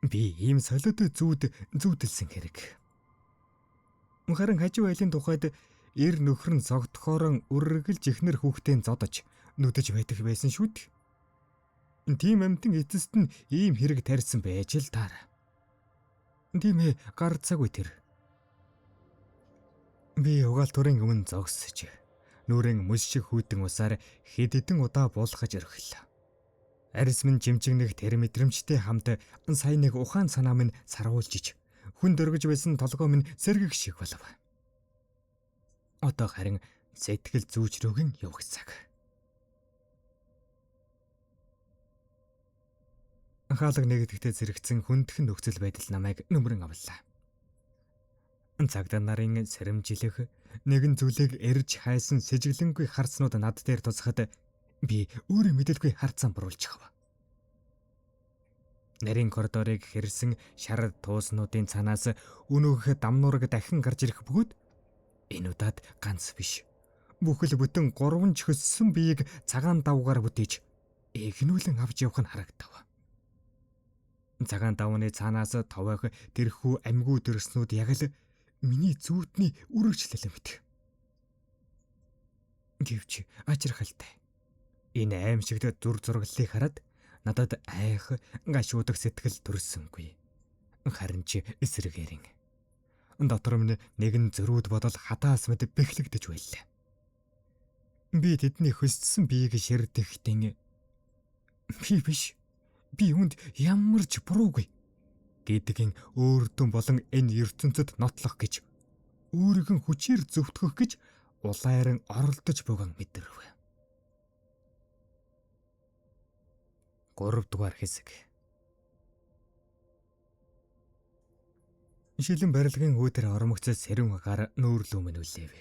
би ийм солиод зүуд зүудэлсэн хэрэг. Харин хажуу айлын тухайд эр нөхөр нь согтхоорон үргэлж ихнэр хүүхдээ зодож нүдэж байдаг байсан шүү дээ. Тийм амтан эцэст нь ийм хэрэг тарьсан байж л таараа. Тийм ээ, гарцаагүй тэр. Би угаал төрийн өмнө зогсож нүрэн мөс шиг хүйтэн усаар хэд хэдэн удаа буулгаж орхилоо. Арьс минь чимчигнэх тэр мэдрэмжтэй хамт сая нэг ухаан санаа минь саргуулжиж хүн дөргиж байсан толгой минь сэргэх шиг болов. Одоо харин сэтгэл зүйч рүүгэн явах цаг. Хаалга нэгдэхдээ зэрэгцэн хүндхэн нөхцөл байдал намайг нүмерэн авлаа. Цагдаа нарын сэрэмжилэх нэгэн зүйлийг эрж хайсан сэжиглэнгүй харцнууд над дээр тусахад би өөрөө мэдэлгүй харцан буруулчихв. Нарийн коридорыг хэрсэн шар тууснуудын цаанаас өнөөх дамнуураг дахин гарч ирэх бөгөөд энэ удаад ганц биш. Бүхэл бүтэн гурван чөссөн биеийг цагаан давгаар бүтээж эгнүүлэн авч явах нь харагдав. Цагаан давны цаанаас товоох тэрхүү амьгүй дөрснүүд яг л миний зүүдний үргэлжлэл мэт. Гэвч ачирхалтай. Энэ аимшигт зүр зураглалыг хараад надад айх гашуудах сэтгэл төрсөнгүй. Харин ч эсрэгээрэн. Дотор минь нэгэн зөрүүд бодол хатаас мэд бэхлэгдэж байлаа. Би тэдний хөссөн биеийг ширдэхтэн би биш. Би үүнд ямар ч буруугүй гэдгийн өөртөө болон энэ ертөнцид нотлох гэж өөрийнхөө хүчээр зөвтгөх гэж улайран оролдож буган мэдрэв. 3 дугаар хэсэг. Шилэн барилгын үүдэр ормогцол сэрүүн агаар нүүрлүү минь үлээв.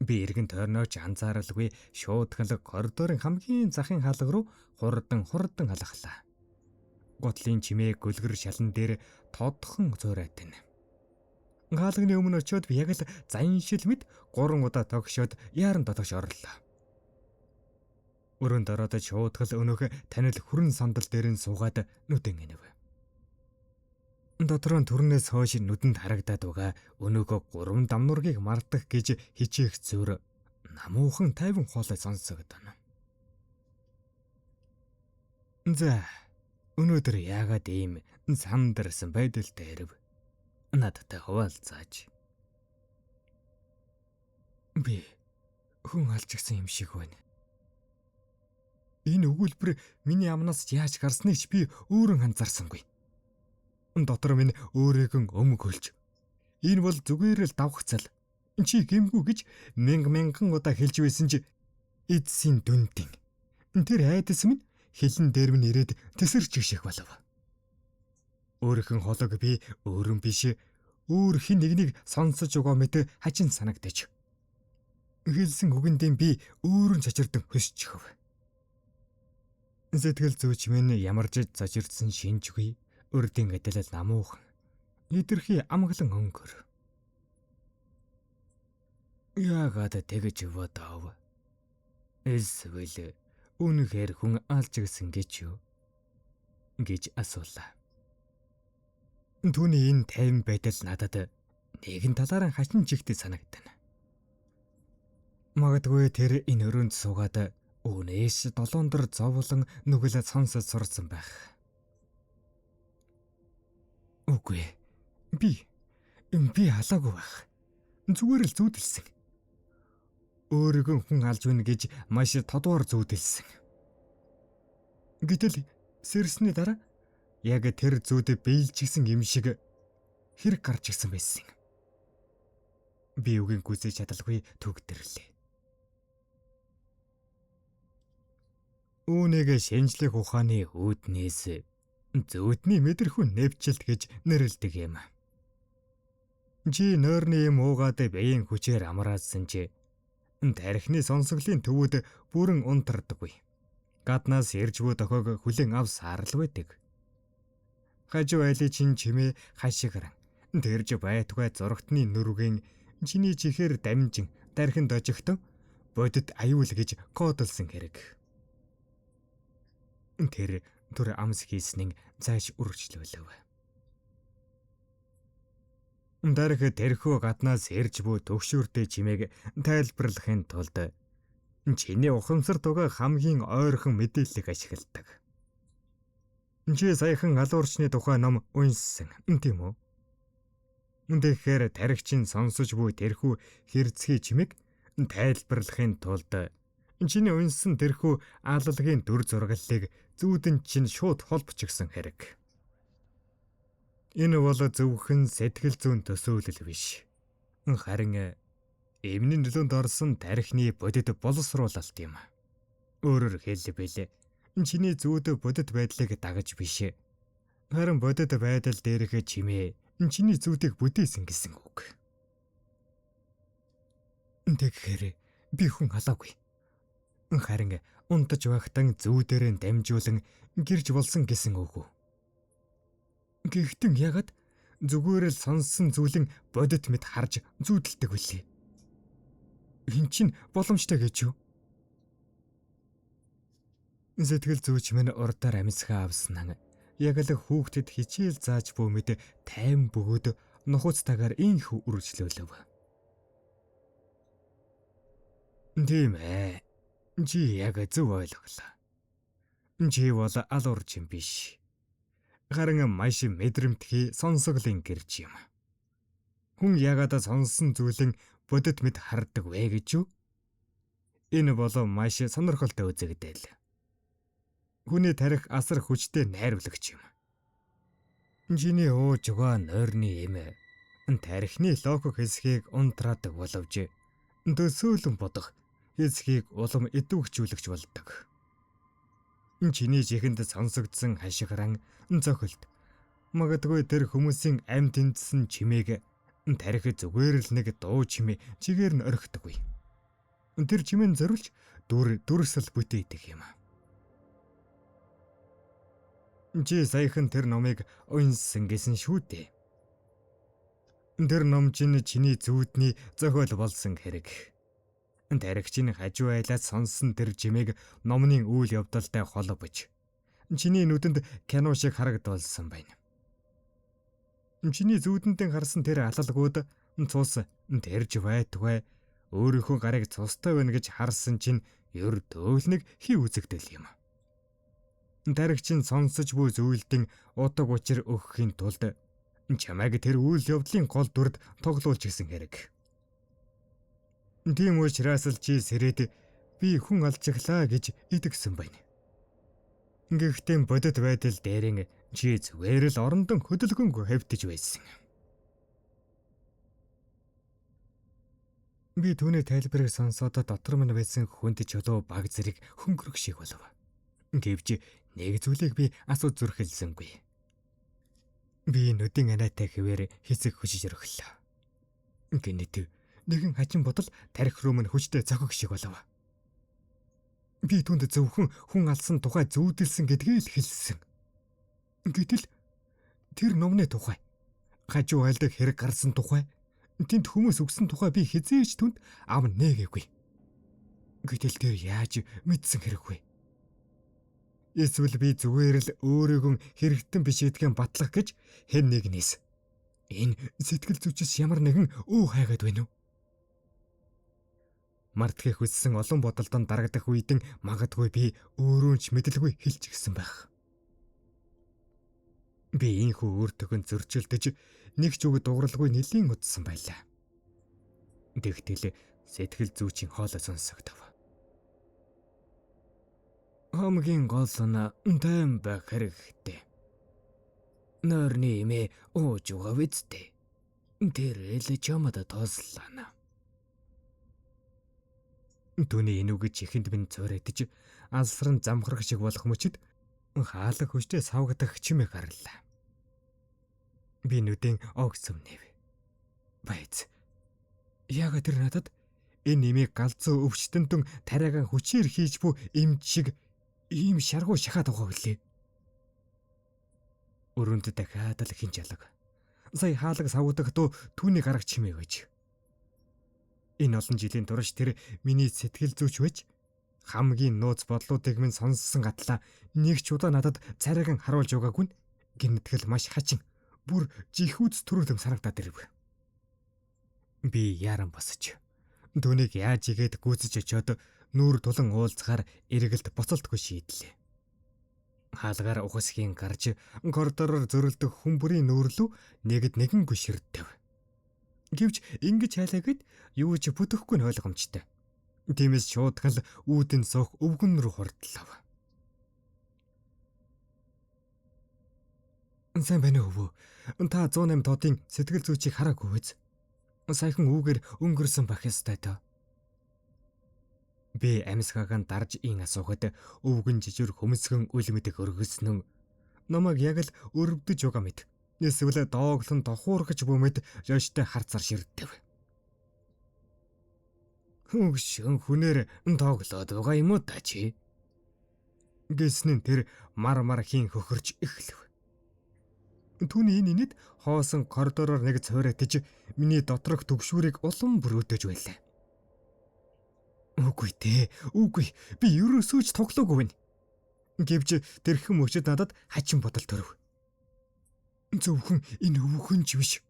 Би эргэн тойрнооч анзааралгүй шуудхан л коридорын хамгийн захын хаалга руу хурдан алхлаа. Гутлын чимээ гөлгөр шалан дээр тодхон зуурайтна. Хаалганы өмнө очиод би яг л заншил мэд 3 удаа тогшоод яаран дотогш орлоо. Өрөөнд ороод шуудгал өнөөх танил хүрэн сандал дээр нь суугаад нүдэн инэв. Дотроо төрнөөс хойш нүдэнд харагдаад байгаа өнөөхөө 3 дамнуургийг мартах гэж хичээх зүр намуухан тайван хоолой сонсогдоно. За, өнөөдөр яагаад ийм сандарсан байдалтай ирэв? Надтай хуваалцаач. Би хүн алжигсан юм шиг байна. Энэ өгүүлбэр миний амнаас яаж гарсныг ч би өөрөө анзаарсангүй. Дотор минь өөрийгөө өмгөөлж, энэ бол зүгээр л давхцал. Чи гэмгүй гэж мянга мянган удаа хэлж байсан чи эдсийн дүндин. Тэр айдас минь хилэн дээр минь ирээд тэсэрч шиг болов. Өөрийнхөө хоолойг би өөрөн биш өөр хэн нэгнийг сонсож байгаа мэт хачин санагдаж. Хэлсэн үгэндээ би өөрөн цочирдон хөсчихөв. Сэтгэл зүйч минь ямар ч цочирдсан шинжгүй урдын адил намуухан идэрхий амгалан өнгөр. Яагаад тэгж бодов? Эсвэл үнэхээр хүн алжигсан гэж юу? Гэж асуулаа. Түүний энэ тайван байдал надад нэгэн талаараа хачин чигтэй санагдана. Магадгүй тэр энэ өрөөнд суугаад үүнээс долоон дор зовлон нүгэл сонсож сурсан байх. Үгүй. Би халаагүй байх. Зүгээр л зүүдэлсэн. Өөрийгөө хүн алж байна гэж маш тодвор зүүдэлсэн. Гэтэл сэрсний дараа яг тэр зүйдээ биелжсэн юм шиг хэрэг гарч ирсэн байсан. Би үгийн гүйцэж чадалгүй төгдөрлээ. Үүнийг шинжлэх ухааны үүднээс зүүдний мэдрэхүй нэвчилт гэж нэрлэдэг юм. Чи нойрны юм уугаад биеийн хүчээр амраадсан чи тархины сонсголын төвүүд бүрэн унтардаггүй. Гаднаас ирж буй дохиог хүлээн авсаар л байдаг. Хажуу айлын чин чимээ хашгиран тэрж байтугай зурагтны нүргээн чиний чихээр дамжин дархинд ожигтон бодит аюул гэж кодолсон хэрэг. Тэр түр амс хийснэн цааш үргэлжлүүлв. Дарх тэрхүү гаднаас ирж буй төгшөөртэй чимээг тайлбарлахын тулд чиний ухамсар тугаа хамгийн ойрхон мэдээллийг ашигладаг. Чи саяхан алуурчны тухай ном уншсан, тийм үү? Тэгэхээр тархичин сонсож буй тэрхүү хэрцгий чимээг тайлбарлахын тулд чиний уншсан тэрхүү алалгийн дүр зураглалыг зүүдэн чинь шууд холбочихсон хэрэг. Энэ бол зөвхөн сэтгэл зүйн төсөөлөл биш. Харин эмний нөлөөнд орсон тархины бодит боловсруулалт юм. Өөрөөр хэлбэл чиний зүүд бодит байдлыг дагаж биш. Харин бодит байдал дээрх чимээ чиний зүүдийг бүтээсэн гэсэн үг. Тэгэхээр би хүн халаагүй. Харин унтаж байхдаа зүүдээрээ дамжуулан гэрж болсон гэсэн үг үү? Гэхдээ ягаад зүгээр л сонссон зүйлэн бодит мэд харж зүүдэлдэг вүлээ? Хэн чинь боломжтой гэж юу? Сэтгэл зүйч минь урдаар амьсгаа авсан яг л хүүхдэд хичээл зааж буй мэд тайван бөгөөд нухацтайгаар инхүү үргэлжлүүлв. Тийм ээ. Чи яг зөв ойлголоо. Чи бол алуурч юм биш. Харин маш мэдрэмтгий сонсголын гэрч юм. Хүн ягаад сонссон зүйлэн бодит мэд хардаг вэ гэж юу? Энэ бол маш сонирхолтой үзэгдэл. Хүний тарих асар хүчтэй найруулагч юм. Чиний ууж байгаа нойрны эм тархины логик хэсгийг унтраадаг боловч Төсөөлөн бодох хэсгийг улам идэвхжүүлэгч болдог. Чиний чихэнд сонсогдсон хашгиран цохилт магадгүй тэр хүмүүсийн амь тэнцсэн чимээг тарих зүгээр л нэг дуу чимээ чигээр нь орхидоггүй. Тэр чимээ нь зориулж дүр дүрсэл бүтээдэг юм. Чи саяхан тэр номыг унссан гэсэн шүү дээ. Тэр ном чинь чиний зүүдний зохиол болсон хэрэг. Тарихчин хажуу айлаас сонссон тэр чимээг номны үйл явдалтай холбож чиний нүдэнд кино шиг харагдуулсан байна. Чиний зүүдэндээ харсан тэр алалгууд цус тэрж байтугай өөрийнхөө гарыг цустай байна гэж харсан чинь ердөөл нэг хий үзэгдэл юм. Тарихчин сонсож буй зүйлдэн утга учир өгөхийн тулд чамайг тэр үйл явдлын гол дүрд тоглуулж гисэн хэрэг. Тийм учраас л чи сэрээд би хүн алжиглаа гэж итгэсэн байна. Гэхдээ бодит байдал дээрэн чи зүгээр л орондон хөдөлгөөнгүй хэвтэж байсан. Би түүний тайлбарыг сонсоод дотор минь байсан хүнд чулуу баг зэрэг хөнгөрөх шиг болов. Гэвч нэг зүйлийг би асуу зүрхэлсэнгүй. Би нүдийн анаатай хэвээр хэсэг хүчиж өрхлөө. Гэнэт нэгэн хачин бодол тарих руу минь хүчтэй цохих шиг болов. Би түүнд зөвхөн хүн алсан тухай зүүдэлсэн гэдгийг л хэлсэн. Гэтэл тэр номны тухай, хажуу айлдаг хэрэг гарсан тухай, тэнд хүмүүс үгсэн тухай би хэзээ ч түнд ам нээгээгүй. Гэтэл тэр яаж мэдсэн хэрэг вэ? Эсвэл би зүгээр л өөрийгөө хэрэгтэн биш гэдгийг батлах гэж хэн нэгнээс энэ сэтгэл зүйчс ямар нэгэн өө хайгаад байна уу? Мартахыг хүссэн олон бодолдон дарагдах үедэн магадгүй би өөрөө ч мэдлгүй хэлчихсэн байх. Би энхүү өөртөөхөн зөрчилдөж нэг ч үг дууралгүй нэлийн удсан байлаа. Тэгтэл сэтгэл зүйчийн хоолой сонсогдов. Хамгийн гол нь тайван байх хэрэгтэй. Нойрны эмээ ууж байгаа үсттэй. Тэр л чамд туслана. Түүний энэ үгийг чихэнд минь цуурайтж алсран замхрах шиг болох мөчид хаалга хүчтэй савгадах чимээ гарлаа. Би нүдэн огцом нэв. Байц. Яг тэр надад энэ нэмийг галзуу өвчтөнтөн тариагаан хүчээр хийж буй эмч шиг ийм шаргуу шахаад байгаа билээ. Өрөөнд дахиад л хин жалаг. Сая хаалга савгадах дуу түүний гарах чимээ байж. Энэ олон жилийн турш тэр миний сэтгэл зүйч байж хамгийн нууц бодлуудыг минь сонссон гатлаа нэг ч удаа надад царайгаан харуулж байгаагүй нь гинэтгэл маш хачин бүр жихүүц төрүүлэм санагдаад ирэв. Би яаран босож түүнийг яаж игээд гүйцэж очиод нүүр тулан уулзахаар эргэлт буцалтгүй шийдлээ. Хаалгаар ухасхийн гарч коридороор зөрөлдөх хүн бүрийн нүүрлүү нэгд нэгэнгүй ширдэв. Гэвч ингэж хайлаагэд юу ч бүтэхгүй нь ойлгомжтой. Тиймээс шуудхан л үүдэн суух өвгөн рүү хурдлав. Сайн байна уу өвөө? Та 108 тодын сэтгэл зүйчийг хараагүй биз? Саяхан үүгээр өнгөрсөн байх ёстой доо. Би амьсгаагаан дарж ин асуухад өвгөн жижигэр хөмсгөн үл мэдэх өргөснөн намайг яг л өрөвдөж байгаа мэт. Эсвэл дооглон дохуургаж бүүмэд жоштой харцаар ширдэв. Хөгшин хүнээр тоглоод байгаа юм уу та чи? Гэснэн тэр мар мар хийн хөхөрч эхлэв. Түүний энэ инээд хоосон коридороор нэг цуурайтаж миний доторх түгшүүрийг улам бүрөөдөж байлаа. Үгүй дээ. Үгүй. Би ерөөсөө ч тоглоогүй байна. Гэвч тэрхэн мөчид надад хачин бодол төрөв. Зөвхөн энэ өвгөн ч биш.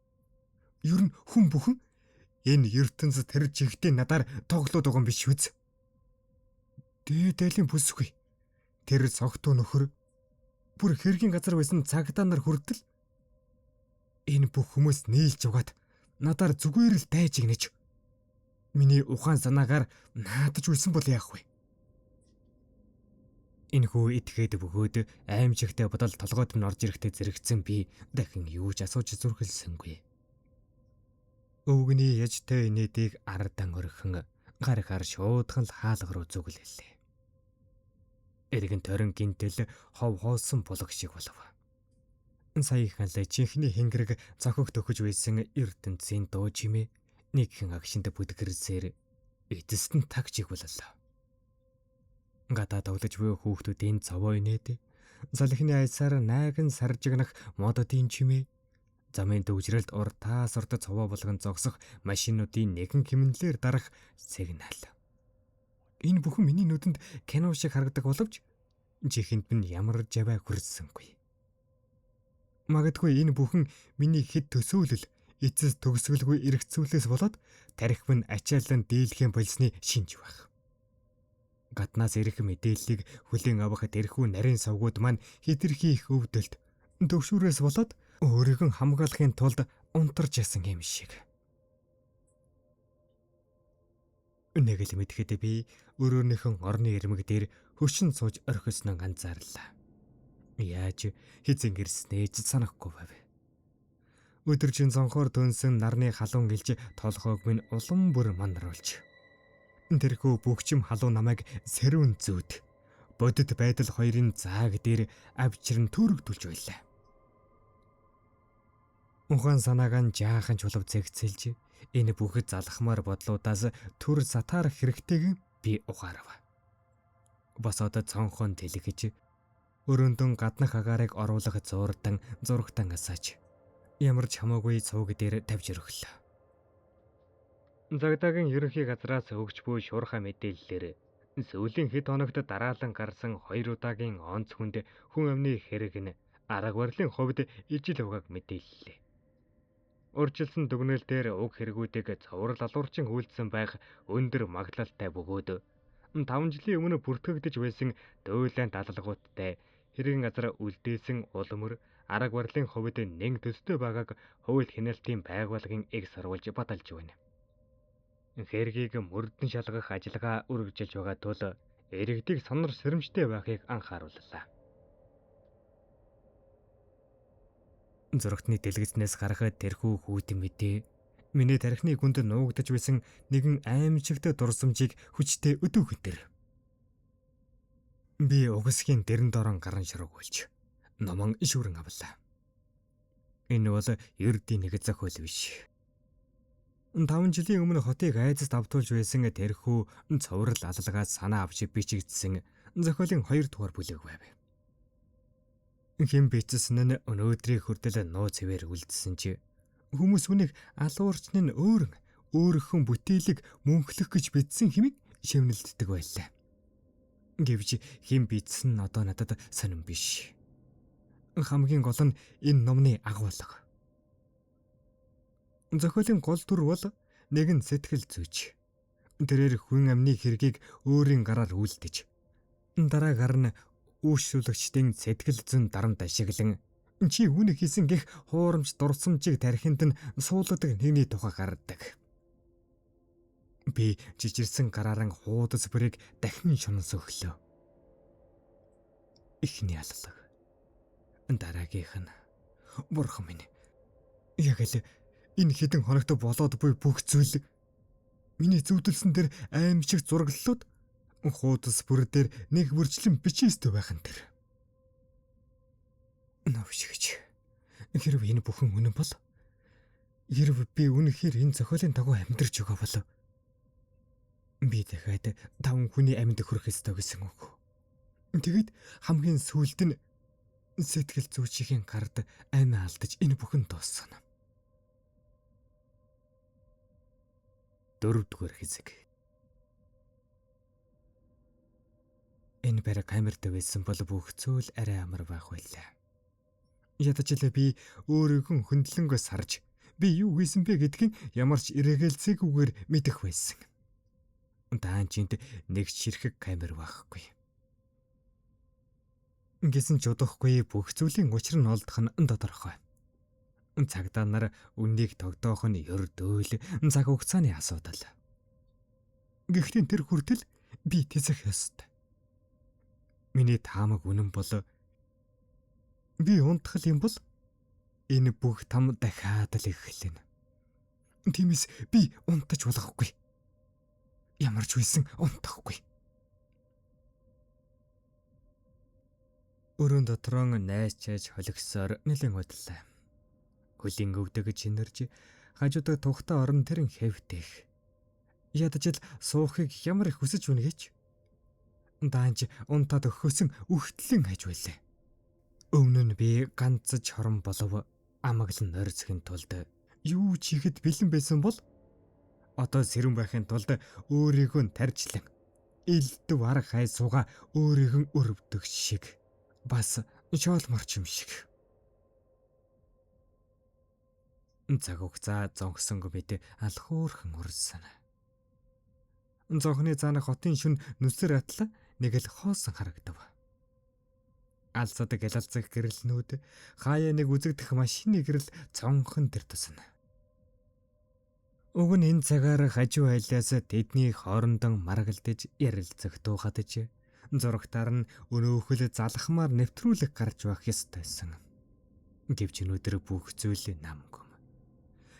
Ер нь хүн бүхэн энэ ертөнц тэр жигтэй надаар тоглоод байгаа юм биш үз. Дээд айлын бүсгүй. Тэр согтуу нөхөр бүр хэргийн газар байсан цагдаа нар хүртэл энэ бүх хүмүүс нийлж угаад надаар зүгээр л дайжигнэж миний ухаан санаагаар наадаж үлсэн бол яах вэ? Энэхүү итгээд бөгөөд аимшигтай бодол толгойд минь орж ирэхдээ зэрэгцэн би дахин юу ч асууж зүрхэлсэнгүй. Өвгөний яжтай инээдийг ардан өрхөн гарахаар шуудхан л хаалга руу зүглэлээ. Эргэн тойрон гинтэл хов хоосон булаг шиг болов. Саяхан л жинхний хэнгэрэг цохог төхөж байсан ертөнцийн дуу чимээ нэгхэн агшинд бүдгэрсээр эцэст нь тагч игүүллээ. Гадаа тоглож буй хүүхдүүдийн цовоо инээд салхины аясаар найган саржигнах мододын чимээ замын төгжрэлд уртаас урт цовоо болгон зогсох машинуудын нэгэн хэмнэлээр дарах сигнал. Энэ бүхэн миний нүдэнд кино шиг харагдах боловч чихэнд минь ямар жаваа хүрсэнгүй. Магадгүй энэ бүхэн миний хэд төсөөлөл эцэс төгсгөлгүй эргэцүүлээс болоод тарих минь ачаалан дийлхэн болсны шинж байх. Гаднаас ирэх мэдээллийг хүлээн авах тэрхүү нарийн сувгууд маань хэтэрхий их өвдөлт төвшүүрээс болоод өөрийгөө хамгаалахын тулд унтарч ясан юм шиг. Нэг л мэдэхэд би өрөөнийхөн орны ирмэг дээр хөшин сууж орхисноо анзаарлаа. Яаж хизэн гэрснээ ч санахгүй байв. Өдөржин цонхоор төнсөн нарны халуун гэлж толгойг минь улам бүр манруулж. Тэрхүү бүгчим халуун намайг сэрүүн зүйд бодит байдал хоёрын зааг дээр авчран төрөгдүүлж байлаа. Ухаан санаагаа нь жаахан чулав зэгцэлж энэ бүхэд залхмаар бодлуудаас төр сатаарах хэрэгтэйг би ухаарав. Босоод цонхон тэлгэж өрөөндөн гаднах агаарыг оруулах зуурдан зурагтан асааж ямар ч хамаагүй цууг дээр тавьж өргөлөө. Цагдаагийн ерөнхий газраас өгч буй шуурхай мэдээллээр сүүлийн хэд хоногт дараалан гарсан хоёр удаагийн онц хүнд хүн амны хэрэг нь арга барилын хувьд ижил угааг мэдээллээ. Урьдчилсан дүгнэлтээр дээр уг хэрэгүүдийг цоврал алуурчин үйлдсэн байх өндөр магадлалтай бөгөөд 5 жилийн өмнө бүртгэгдэж байсан дуулаан далалгуудтай хэргийн газар үлдээсэн улмөр арга барилын хувьд нэн төстэй байгааг хууль хяналтын байгууллагын эг сурвалж баталж байна. Хэргийг мөрдөн шалгах ажиллагаа үргэлжилж байгаа тул иргэдийг сонор сэрэмжтэй байхыг анхаарууллаа. Зурагтны дэлгэцнээс гарах тэрхүү хүүтэн мэдээ миний тархины гүнд нуугдаж байсан нэгэн аимшигтай дурсамжийг хүчтэй өдөөхөн тэр. Би угсгийн дэрэн дорон гарan шургуулж номон шүрэн авлаа. Энэ бол ердийн нэг зохиол биш. 5 жилийн өмнө хотыг айдас давтуулж байсан тэрхүү цоврал алалгаас санаа авч бичигдсэн зохиолын 2 дугаар бүлэг байв. Хэн бичсэн нь өнөөдрийг хүртэл нууц хэвээр үлдсэн чи хүмүүс үнийг алуурчин нь өөрөн өөрийнхөө бүтээлийг мөнхлөх гэж бичсэн хэмээн шивнэлддэг байлаа. Гэвч хэн бичсэн нь одоо надад сонирн биш. Хамгийн гол нь энэ номны агуулга. Зохиолын гол дүр бол нэгэн сэтгэл зүйч. Тэрээр хүн амны хэргийг өөрийн гараар үйлдэж, дараагаар нь үйлчлүүлэгчдийн сэтгэл зүйн дарамт ашиглан чи үүнийг хийсэн гэх хуурамч дурсамжийг тархинд нь суулгадаг нэгний тухай гаргадаг. Би жижирсэн гарааран хуудас бүрийг дахин шунан сөхлөө. Эхний аллаг. Дараагийнх нь бурхан минь. Яг л энэ хэдэн хоногт болоод буй бүх зүйл миний зүудэлсэн дээр аимшиг зураглалууд хуудас бүр дээр нэг бүрчлэн бичээстэй байх нь тэр. Новшигч. Хэрв энэ бүхэн үнэн бол хэрв би үнэхээр энэ зохиолын дагуу амьдарч байгаа бол би дахиад 5 хүний амьд хүрэх ёстой гэсэн үг. Тэгэд хамгийн сүүлд нь сэтгэл зүйчийн гард амиа алдаж энэ бүхэн дуусна. 4 дугаар хэсэг. Энэ барь камертай байсан бол бүх зүйл арай амар байх байлаа. Ядаж л би өөрийнхөө хөндлөнгөөс харж би юу хийсэн бэ гэдгийг ямар ч эргэлзээгүйгээр мэдэх байсан. Даанчинд нэг ширхэг камер байхгүй. Гэсэн ч удахгүй бүх зүйлийн учир нь олдох нь тодорхой. Цагдаа нар үннийг тогтоох нь ердөөл цаг хугацааны асуудал. Гэхдээ тэр хүртэл би тэсэх ёстой. Миний таамаг үнэн бол би унтах юм бол энэ бүх там дахиад л эхэлнэ. Тиймээс би унтаж болохгүй. Ямар ч үйлсэн унтахгүй. Өрөөнд дотроо найз чаж холигсоор нэлээд удлаа. Хөлийн өвдөг чинэрж хажуудаа тухтай орон тэрэн хэвтэх. Ядаж л суухыг ямар их хүсэж үнэ гэж. Даанч унтаад өгөхөөсөн үхтлэн хаж байлаа. Өмнө нь би ганцж хорон болов амаглан нойрцхийн тулд юу ч хийхэд бэлэн байсан бол одоо сэрэн байхын тулд өөрийгөө тарьжлан элдв арга хай сууга өөрийгөө өрөвдөх шиг бас шоолморч юм шиг. Цаг хугацаа зонхсонгүй мэт алхуурхан урсан. Зонхны цаана хотын шүн нүсэр атла нэг л хоосон харагдав. Алсадаг гялалзах гэрэлнүүд хаяа нэг үзэгдэх машины гэрэл цонхон тэр тусна. Уг нь энэ цагаар хажуу айлаас тэдний хоорондон маргалдаж ярилцах туухадж зурагтаар нь өнөөхөл залхмаар нэвтрүүлэг гарч байх ёстойсон. Гэвч өнөөдөр бүх зүйл намгүй.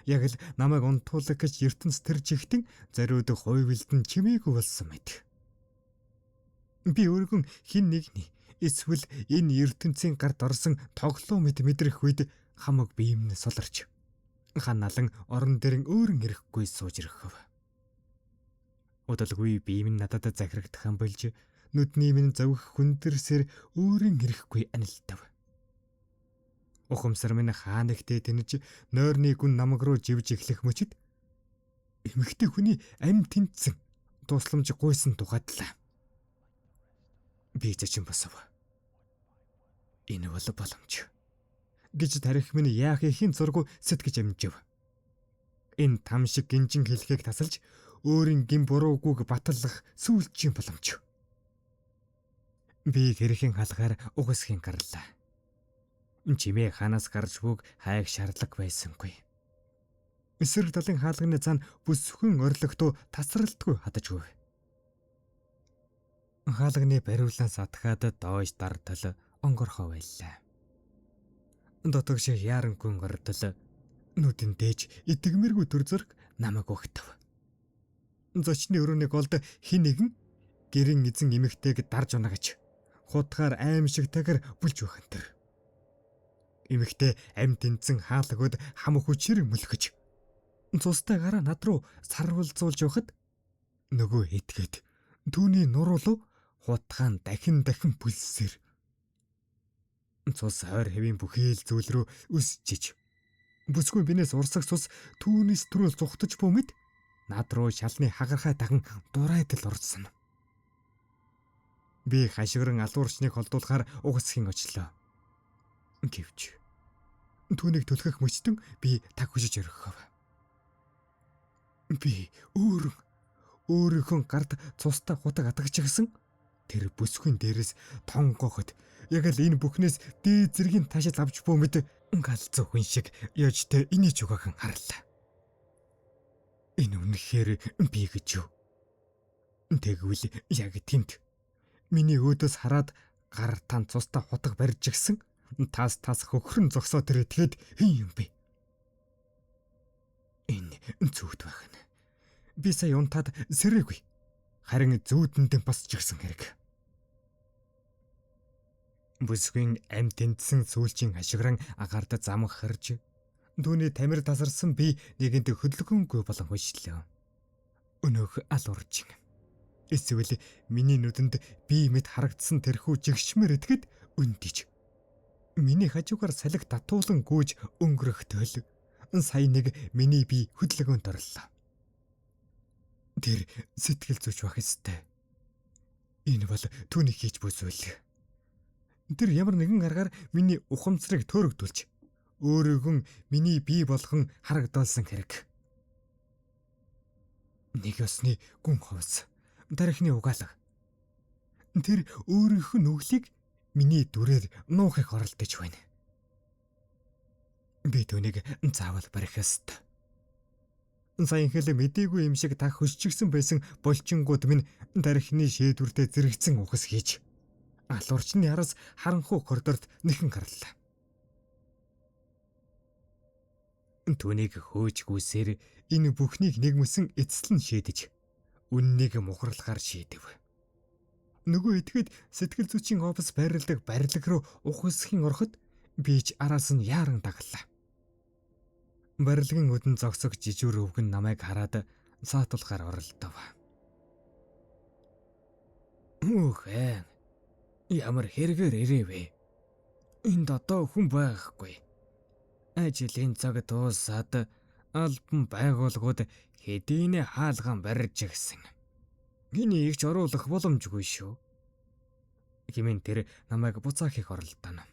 Яг л намайг унтуулах гэж ертөнц тэр жигтэн зориуд хувилдан чимээгүй болсон мэт. Би өөргөн хин нэгний эсвэл энэ ертөнцийн гарт орсон тоглоом мэт мэдрэх үед хамаг бием нь суларч ханалан орон дэрэн өөрөн ирэхгүй сууж ирэхв. Удалгүй бием нь надад захирагдах юм болж нүдний минь зовх хүндэрсээр өөрөн ирэхгүй анилтав. Ухамсар минь хаанагтэй тэнэж нойрны гүн намаг руу живж эхлэх мөчид эмэгтэй хүний ам тэнцсэн тусламж гуйсан тухайдлаа. Би зочин босов. Энэ бол боломж гэж тарих минь яах ихийн зургу сэтгэж амжив. Энэ там шиг гинжин хэлхийг тасалж өөрийн гин буруугүйг баталлах сүүлчийн боломж. Би хэрхэн халахаар угсхийн гарлаа. Чимээ ханаас гарч бүг хайх шаардлага байсангүй. Эсрэг талын хаалганы цаана бүсхэн орилогтуу тасралтгүй хадаж өв. Хаалганы бариулан сатхаад доош дартал онгорхоо байлаа. Дотогш яарангүн гордол нүдэн дээж итгэмэргүй төр зүрх намайг өгтөв. Зочны өрөөний голд хин нэгэн гэрэн эзэн эмэгтэйг дарж унагаж хутгаар аимшигтайгаар бүлж өгөх энэ. Эмэгтэй ам тэнцэн хаалгууд хам хүчээр мөлхөж цустай гараа над руу сарвалзуулж явахад нөгөө этгээд түүний нуруу руу хутгаан дахин дахин бүлсээр цус хойр хэвийн бүхий л зүйл рүү өсчиж бүсгүй бинээс урсах цус түүнээс төрөл зүхтаж бүүмэд над руу шалны хагархай даган дурайдал урдсан. Би хашгиран алуурчныг холдуулахаар угсхийн очлоо. Гэвч түүнийг түлхэх мөчтөн би таг хүжиж өргөхөв. Би өөрийнхөө гарт цустай хутаг атгажчихсан тэр бүсгүйн дээрээс тонгоохот яг л энэ бүхнээс дээд зэргийн таашаал авч бүүмэд галзуу хүн шиг яжтай инээж өгөөхөн харлаа. Энэ үнэхээр би гэж юу? Тэгвэл яг тэнд миний өөдөөс хараад гар тан цустай хутаг барьж гисэн тас тас хөхрөн зогсоо тэр тэгэд хин юм бэ? Энэ зүуд байх нь. Би сая унтаад сэрээгүй. Харин зүүдэндээ босч гисэн хэрэг. Бүсгүйн ам тэнцсэн сүүлчийн ашигран агаарт зам харж түүний тамир тасарсан би нэгэнд хөдөлгөөнгүй болон хөшлөө. Өнөөх алуурчин. Эсвэл миний нүдэнд би мэд харагдсан тэрхүү жигшмэр итгэд өндөж. Миний хажуугаар салхи татуулан гүйж өнгөрөхтөл сая нэг миний бие хөдөлгөөнд орлоо. Тэр сэтгэл зүйч байх ёстой. Энэ бол түүний хийж буй зүйл. Тэр ямар нэгэн аргаар миний ухамсарыг төөрөгдүүлж өөрөөгөө миний бие болгон харагдуулсан хэрэг. Нэг ёсны гүн ховс, тархины угаалга. Тэр өөрийнх нь нүглийг миний дүрээр нуухыг оролдож байна. Би түүнийг заавал барих ёстой. Саяхан хэл мдээгүй юм шиг тах хөсчихсэн байсан болчингууд минь тархины шийдвэртээ зэрэгцэн ухас хийж алуурчны араас харанхуй коридорт нэхэн гарлаа. Түүнийг хөөж гүйсээр энэ бүхнийг нэгмөсөн эцэслэн шийдэж, үннийг мухарлахаар шийдэв. Нөгөө этгээд сэтгэл зүйчийн офис байрладаг барилга руу ухасхийн ороход би ч араас нь яаран дагаллаа. Барилгын өдөн зогсох жижүүр өвгөн намайг хараад саатуулахаар оролдов. Хүүхэн, ямар хэрэгээр ирээвэ? Энд одоо хүн байхгүй. Ажлын цаг дуусаад албан байгууллагууд хэдийнэ хаалган барьж гисэн. Хэнийг ч оруулах боломжгүй шүү. Хэмээн тэр намайг буцаах их оролдоно.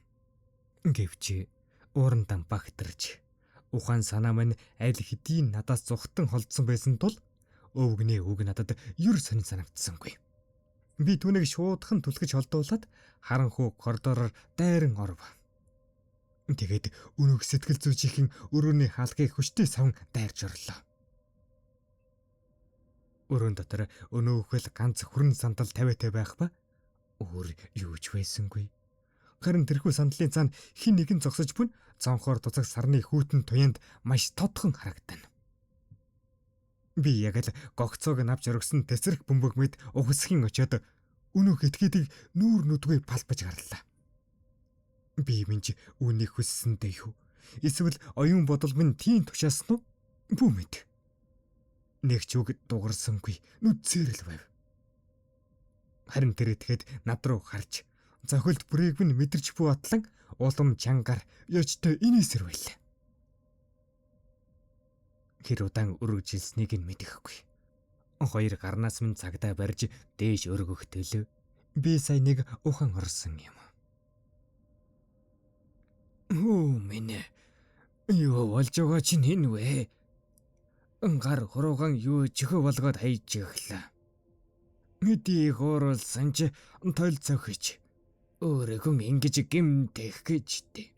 Гэвч уурандаа багтарч ухаан санаа минь аль хэдийн надаас зүхтан холдсон байсан тул өвгний үг надад ер сонин санагдсангүй. Би түүнийг шуудхан түлхэж холдуулаад харанхуй коридороор дайран оров. Тэгээд өнөөх сэтгэл зүйчийн өрөөний хаалгыг хүчтэй савн дайрч орлоо. Өрөөн дотор өнөөхөл ганц хүрэн сандал тавиатай байх ба өөр юу ч байсангүй. Харин тэрхүү сандлын цаана хэн нэгэн зогсож бүн цонхоор туцах сарны хүйтэн туяанд маш тодхон харагдана. Би яг л гогцоог навч өргөсөн тэсрэх бөмбөг мэд ухасхийн очиод өнөөх этгээдийг нүүр нүдгүй палбаж гарлаа. Би минь үүнийг хүссэндээ юу? Эсвэл оюун бодол минь тийм тушаасан уу? Бүү мэд. Нэг ч үг дугарсангүй нүдсээр л байв. Харин тэр этгээд над руу харж зохилд бүрийг минь мэдэрч бүү атлан улам чангаар ёчтой инээсэр байлаа. Хэр удаан өргөжилснийг нь мэдэхгүй. Хоёр гарнаас минь цагдаа барьж дээш өргөхтөл би сая нэг ухан орсон юм. Хөө минь юу болж байгаа чинь хэн вэ? Гар хуруугаан юу чихөө болгоод хайж эхлээ. Мэдий хууруулсан ч тойл цохиж өөрөөхөн ингэж гимтэх гэж дээ.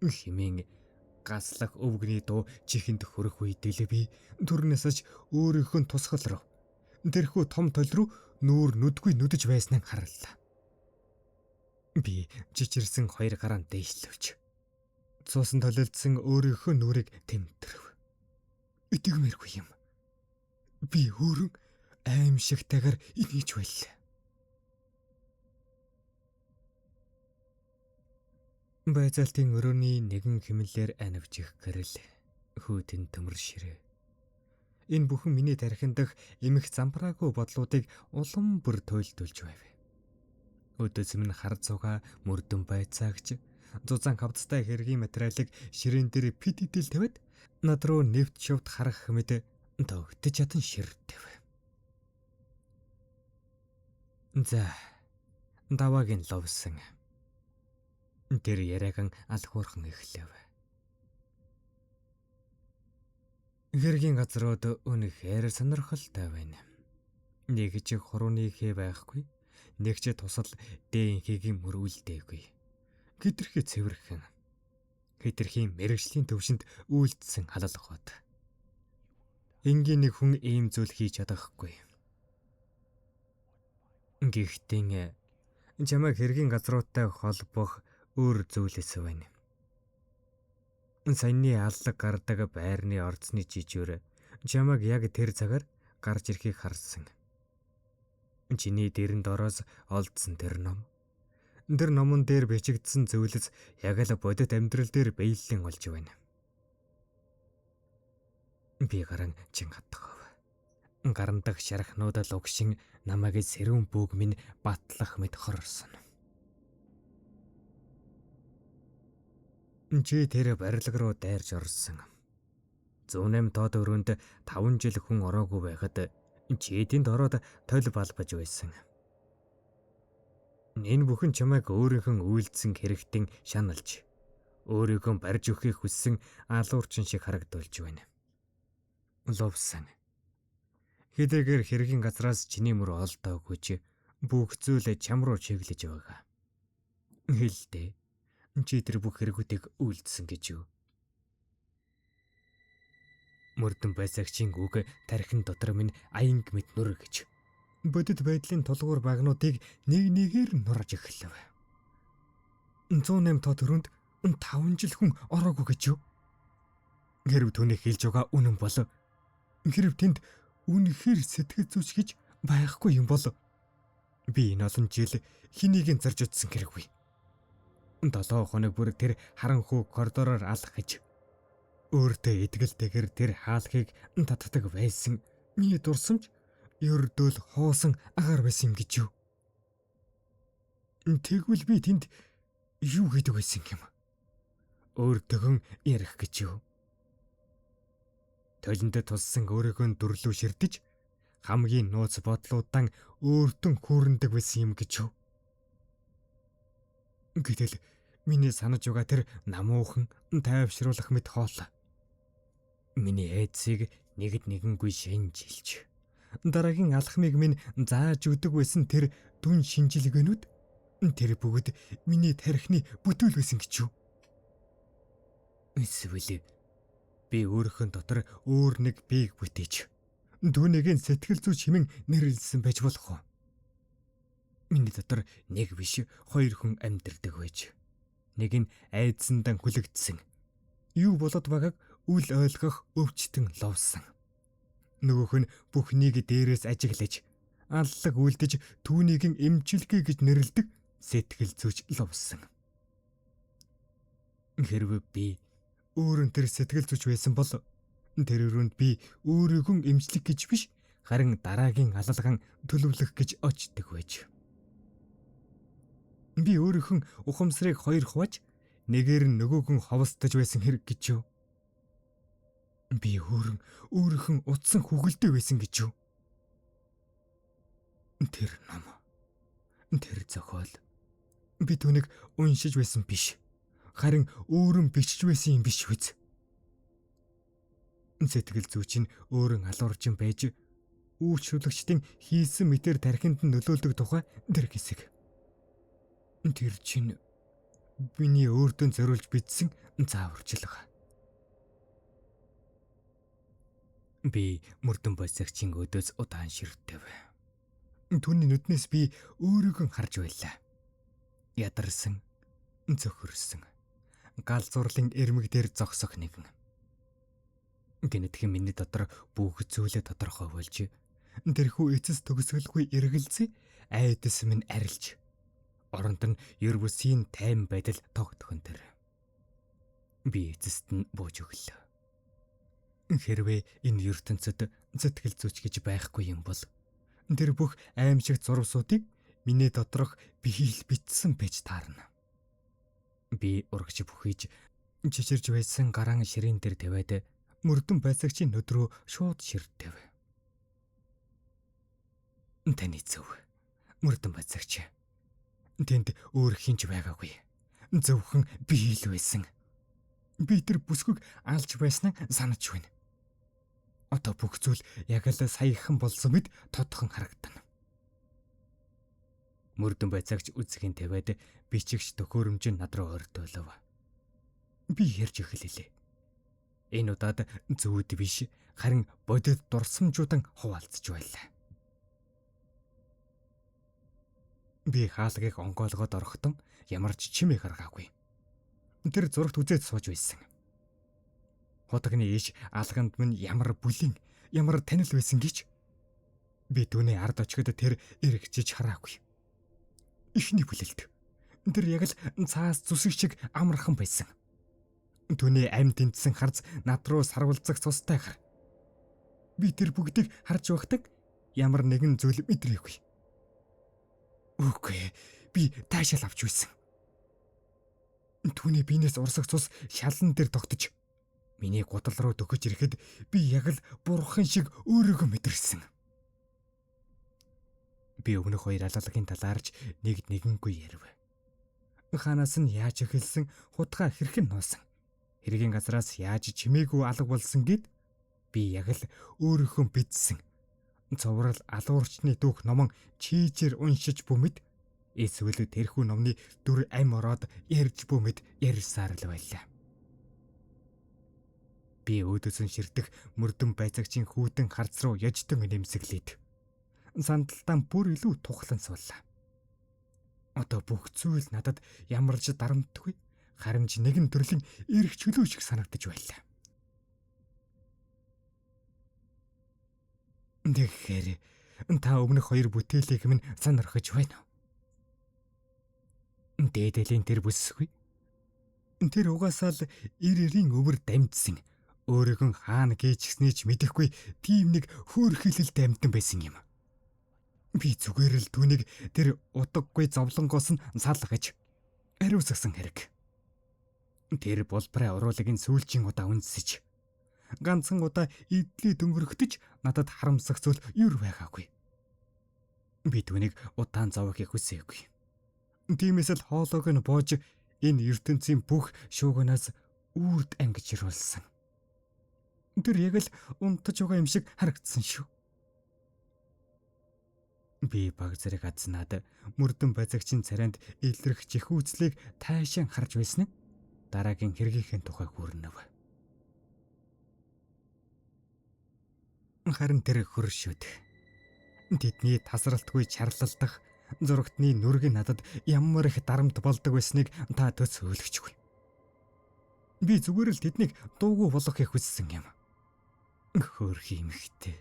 Химийн гаслах өвгний дуу чихэнд хөрөх үед л би төрнөөс ч өөрийнхөө тусгал руу тэрхүү том тол руу нүүр нүдгүй нүдэж байсныг харлаа. Би жижирсэн хоёр гараа дээшлэвч цуусан толилдсан өөрийнхөө нүрийг тэмтрэв. Итгэмээргүй юм. Би өөрөн аимшигтайгаар инээж байлаа. Байзалтын өрөөний нэгэн хэмнэлээр анивчих гэрэл хүйтэн төмөр ширээ. Энэ бүхэн миний тархин дах эмх замбраагүй бодлуудыг улам бүр туйлдуулж байв. Өдөөс минь хар цугаа мөрдөн байцаагч зузаан хавцтай хэргийн материалыг ширээн дээр пит идэл тавиад над руу нэвт шувт харах мэд тогтож чадан ширтэв. За даваагийн ловсон. Тэр яриаган алхуурхан эхлэв. Хэргийн газрууд үнэхээр сонирхолтой байна. Нэг ч хурууны хээ байхгүй, нэг ч тусал дээнхигийн мөр үлдээгүй. Хитрхи цэвэрхэн. Хитрхийн мэрэгжлийн төвшөнд үйлдсэн халалгууд. Энгийн нэг хүн ийм зүйл хийж чадахгүй. Гэхдээ чамайг хэргийн газруудтай холбох өөр зүйлээс байна. Саяны аллаг гардаг байрны орцны жижүүр чамайг яг тэр цагаар гарч ирэхийг харсан. Чиний дэрэн дороос олдсон тэр ном. Тэр номон дээр бичигдсэн зүйлс яг л бодит амьдрал дээр биелэн болж байна. Би гаран чин хатгав. Гаран дах шархнууд лугшин намайг сэрүүн бүг минь батлах мэт хорсон. Чи тэр барилга руу дайрч орсон. 108 тоод өрөөнд 5 жил хүн ороогүй байхад чи тэнд ороод толь балбаж байсан. Энэ бүхэн чамайг өөрийнхөө үйлдсэн хэрэгтэн шаналж өөрийгөө барьж өгөхийг хүссэн алуурчин шиг харагдуулж байна. Лувсан. Хэдийгээр хэргийн газраас чиний мөр олдоогүй ч бүх зүйл чам руу чиглэж байгаа. Хэлдэ. Чи тэр бүх хэрэгүүдийг үйлдсэн гэж юу? Мөрдөн байсагчийн үг тархин дотор минь аянг мэт нүр гэж. Бодит байдлын тулгуур багнуудыг нэг нэгээр нурж эхлэв. 108 тоо төрөнд 5 жил хүн ороогүй гэж юу? Хэрв түүний хэлж байгаа үнэн бол, хэрв тэнд үнэхээр сэтгэл зүйч гэж байхгүй юм бол би энэ олон жил хэнийг нь зарж утсан хэрэггүй. 7 хоног бүр тэр харанхуй коридороор алхаж өөртөө итгэлтэйгээр тэр хаалхыг татдаг байсан миний дурсамж ердөөл хоосон агаар байсан юм гэж юу? Тэгвэл би тэнд юу хийдэг байсан юм? Өөртөөхөн ярих гэж юу? Толинд туссан өөрийнхөө дүрлүү ширдэж хамгийн нууц бодлуудан өөртөө хүүрнэдэг байсан юм гэж юу? Гэтэл миний санаж байгаа тэр намуухан тайвшруулах мэт хоол миний айдсыг нэгд нэгэнгүй шинжилж дараагийн алхмыг минь зааж өгдөг байсан тэр дүн шинжилгээнүүд тэр бүгд миний тархины бүтээл байсан гэж юу? Эсвэл би өөрийнхөө дотор өөр нэг биег бүтээж түүнийг нь сэтгэл зүйч хэмээн нэрлэсэн байж болох уу? Миний дотор нэг биш хоёр хүн амьдардаг байж. Нэг нь айдсандан хүлэгдсэн. Юу болоод байгааг үл ойлгох өвчтөн ловсон. Нөгөөх нь бүхнийг дээрээс ажиглаж, аллаг үлдэж түүнийг нь эмчилгээ гэж нэрлэдэг сэтгэл зүйч ловсон. Хэрвээ би өөр нь тэр сэтгэл зүйч байсан бол тэр өрөөнд би өөрийгөө эмчлэх гэж биш, харин дараагийн алалган төлөвлөх гэж очдог байж. Би өөрийнхөө ухамсарыг хоёр хувааж нэгээр нь нөгөөх нь ховсдож байсан хэрэг гэж юу? Би өөрийнхөө утсан хүгэлдээ байсан гэж юу? Тэр ном. Тэр зохиол. Би түүнийг уншиж байсан биш. Харин өөрөн бичиж байсан юм биш үз. Сэтгэл зүйч нь өөрөн алуурчин байж үйлчлүүлэгчдийн хийсэн мэтэр тархинд нь нөлөөлдөг тухай тэр хэсэг. Тэр чинь миний өөртөө зориулж бичсэн зааварчилгаа. Би мөрдөн бойсагчийн өдөөс удаан ширтэв. Түүний нүднээс би өөрийгөө харж байлаа. Ядарсан, цөхөрсөн. Гал зурлын эрмэг дээр зогсох нэгэн. Гэнэтхэн миний дотор бүх зүйлээ тодорхой болж тэрхүү эцэс төгсгөлгүй эргэлзээ айдас минь арилж оронд нь ер бүсийн тайван байдал тогтхон тэр. Би эцэст нь бууж өглөө. Хэрвээ энэ ертөнцид сэтгэл зүйч гэж байхгүй юм бол тэр бүх аимшигт зурвасуудыг миний доторх биел бичсэн байж таарна. Би урагш бүхийж чичирж байсан гаран ширээн дээр тавиад мөрдөн байцаагчийн нүд рүү шууд ширтэв. Таны зөв. Мөрдөн байцаагч. Тэнд өөр хинч байгаагүй. Зөвхөн би л байсан. Би тэр бүсгүйг алж байсан санаж байна. Одоо бүх зүйл яг л саяхан болсон мэт тодхон харагдана. Мөрдөн байцаагч үзхийн тавиад бичигч төхөөрөмж нь над руу ордоолов. Би ярьж эхэллээ. Энэ удаад зүуд биш, харин бодит дурсамжуудан хуваалцж байлаа. Би хаалгыг онгойлгоод орохтон ямар ч чимээ гаргаагүй. Тэр зурагт үзээд сууж байсан. Хутагны иш алганд минь ямар бүлийн, ямар танил байсан гэж би түүний ард очиход тэр эргэжиж хараагүй. Эхний бүлэлт. Тэр яг л цаас зүсэг шиг амархан байсан. Түүний амь тэнцсэн харц над руу сарвалцах цустай хар. Би тэр бүгдийг харж байхдаа ямар нэгэн зүйл мэдрээгүй. Үгүй, би таашаал авч байсан. Түүний биенээс урсах цус шалан дээр тогтож миний гутал руу дөхөж ирэхэд би яг л бурхан шиг өөрийгөө мэдэрсэн. Би өмнөх хоёр алаллагын талаарч нэг нэгэнгүй ярив. Хаанаас нь яаж эхэлсэн, хутгаа хэрхэн нуусан, хэргийн газраас яаж чимээгүй алга болсон гэд би яг л өөрийнхөө бидсэн. Цуврал алуурчны дүүх номон чийжэр уншиж бүмэд эсвэл тэрхүү номны дүр ам ороод ярьж бүмэд ярьсаар л байлаа. Би өөдөөсөн ширдэх мөрдөн байцаагчийн хүйтэн харц руу яжтан нэмсэглээд сандалтан бүр илүү тухлан суулаа. Одоо бүх зүйл надад ямар ч дарамтгүй, харин ч нэгэн төрлийн эрх чөлөө шиг санагдаж байлаа. Тэгэхээр та өмнөх хоёр бүтээлийг минь сонирхож байна уу? Дээдэлийн тэр бүсгүй. Тэр угаасаа л ир эрийн өвөр дамжсан. Өөрөөхөн хаана гээчгсэний ч мэдэхгүй тийм нэг хөөрхийлэлтэй амьтан байсан юм. Би зүгээр л түүнийг тэр утгагүй зовлонгоос нь салгаж ариусгасан хэрэг. Тэр булбарай уруулыг нь сүүлчийн удаа үнсэж ганцхан удаа идли дөнгөрөгдөж надад харамсах зүйл юр байгаагүй. Би түүнийг удаан зовохыг хүсээгүй. Тиймээс л хоолойг нь боож энэ ертөнцийн бүх шуугианаас үрд ангижруулсан. Тэр яг л унтаж байгаа юм шиг харагдсан шүү. Би баг зэрэг азнаад мөрдөн базагчин царайнд илрэх чихүүцлийг таашаан харж байсан нь дараагийн хэргийнхээ тухай хүрнэв. Харин тэр хөршүүд тэдний тасралтгүй чарлалдах зурагтны нүрэг надад ямар их дарамт болдог байсныг та төсөөлөгчгүй. Би зүгээр л тэднийг дуугүй болгохыг хүссэн юм. Хөөрхий эмэгтэй.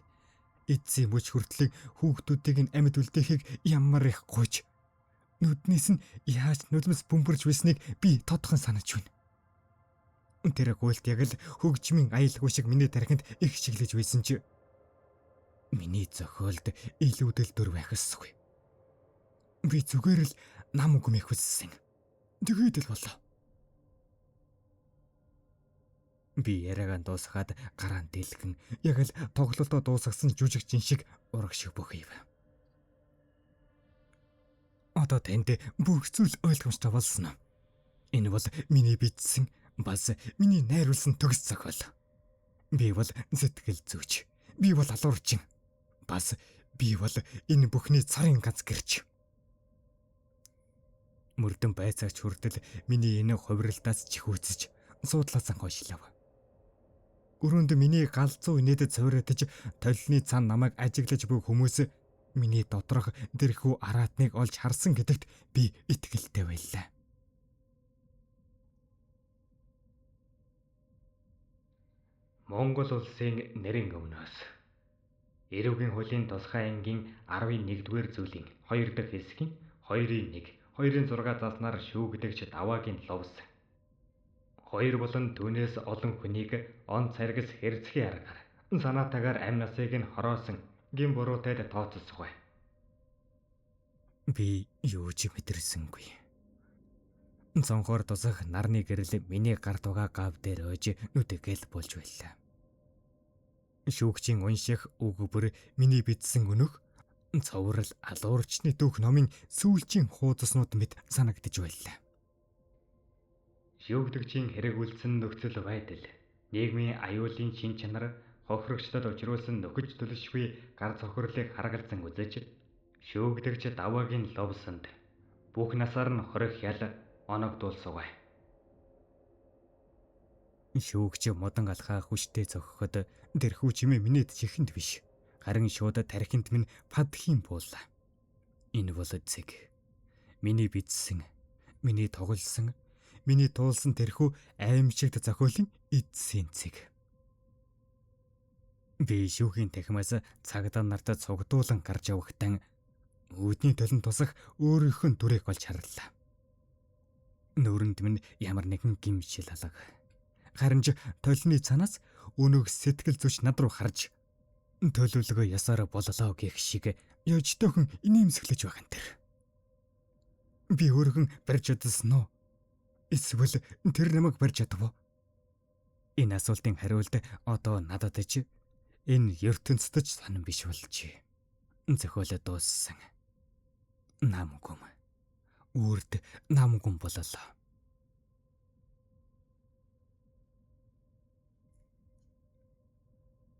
Эцсийн мөч хүртлэн хүүхдүүдийг нь амьд үлдээхийг ямар их гуйж нүднээс нь яаж нулимс бөмбөрж байсныг би тодхон санаж байна. Тэр гуйлт яг л хөгжмийн аялгүй шиг миний тархинд их чиглэж байсан чи миний зохиолд илүүдэл дүр байх ёсгүй. Би зүгээр л нам үгмэх хүссэн. Тэгээд л болоо. Би яриагаа дуусгаад гараан дэлгэн яг л тоглолтоо дуусгасан жүжигчин шиг ураг шиг бөхийв. Одоо танд бүх зүйл ойлгомжтой болсон. Энэ бол миний бичсэн бас миний найруулсан төгс зохиол. Би бол сэтгэл зүйч. Би бол алуурчин. Бас би бол энэ бүхний царын ганц гэрч. Мөрдөн байцаагч хүртэл миний энэ хувиралтаас чихүүцэж суудлаасан хойшлав. Өрөөнд миний галзуу инээдэд цуврагдаж толны цан намайг ажиглаж буй хүмүүс миний доторх дэрхүү араатныг олж харсан гэдэгт би итгэлтэй байлаа. Монгол улсын нэрийн өмнөөс Эрүүгийн хуулийн тусгай ангийн 11-р зүйлийн 2 дахь хэсгийн 2-1 2-6 заснаар шүүгдэгч даваагийн лувс хоёр болон түүнээс олон хүнийг он царгис хэрцгий аргаар санаатаагаар амь насыг нь хороосон гин буруутайд тооцсохгүй. Би юу ч мэдэрсэнгүй. Цонхоор тусах нарны гэрэл миний гар тугаа гав дээр ойж нүдэгэл болж байлаа. Шүүгчийн унших үг бүр миний бичсэн өнөх цоврал алуурчны түүх номын сүүлчийн хуудаснууд мэт санагдаж байлаа. Шүүгдэгчийн хэрэг үлдсэн нөхцөл байдал, нийгмийн аюулын шин чанар, хохирогчдод учруулсан нөхөж төлшгүй гар цохирлыг харгалзан үзэж, шүүгдэгч даваагийн ловсонд бүх насаар нь хорих ял оногдуулсугай. Шүүгч модон алхаа хүчтэй цохиход тэрхүү чимээ миний чихэнд биш. Харин шууд тархинд минь падхийн буулаа. Энэ бол зэг. Миний бичсэн, миний тоглосон, миний туулсан тэрхүү аимшигт зохиолын эцсийн цэг. Би шүүхийн танхимаас цагдаа нарт цугдуулан гарч явахтан үүдний толон тусах өөрийнх нь дүрийг олж харлаа. Нүүрэнд минь ямар нэгэн гимшил алга. Харин ч толны цанаас өнөөх сэтгэл зүйч над руу харж төлөвлөгөө ясаар боллоо гэх шиг ёжтойхон инээмсэглэж байгаа юм тэр. Би өөрхөн барьж чадсан уу? Эсвэл тэр намайг барьж чадав уу? Энэ асуултын хариулт одоо надад ч энэ ертөнцид ч сонин биш болжээ. Зохиолоо дууссан. Нам гүм. Үрд нам гүм боллоо.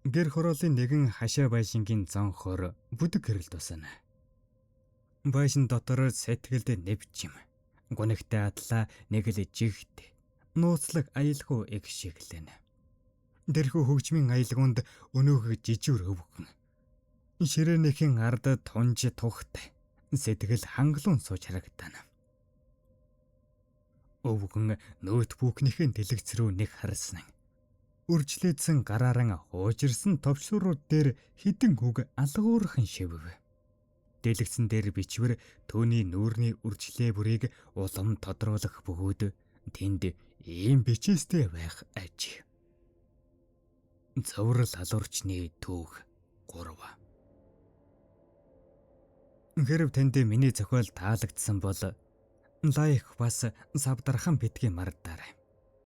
Гэр хорооллын нэгэн хашаа байшингийн зонхоор бүдэг гэрэл дусна. Байшин дотор сэтгэлд нэвч юм. Гунигтай адлаа нэг л жигт. Нууцлаг аялгүй эг шиглэн. Дэрхүү хөгжмийн аялгуунд өнөөх жижүүр өвгөн. Ширээнийхэн ард тунж тухтай. Сэтгэл хангалуун сууж харагдана. Өвгөн ноутбукнийхэн дэлгэц рүү нэг харсан. Үржлээдсэн гарааран хуужирсан товчлуурууд дээр хідэн үг алгуурхан шивв. Дэлгэцэн дээр бичвэр түүний нүүрний үржлээ бүрийг улам тодруулах бөгөөд тэнд ийм бичээстэй байх аж. Цоврал алуурчны түүх 3. Хэрв танд миний зохиол таалагдсан бол лайк бас савдархан битгий мартаарай.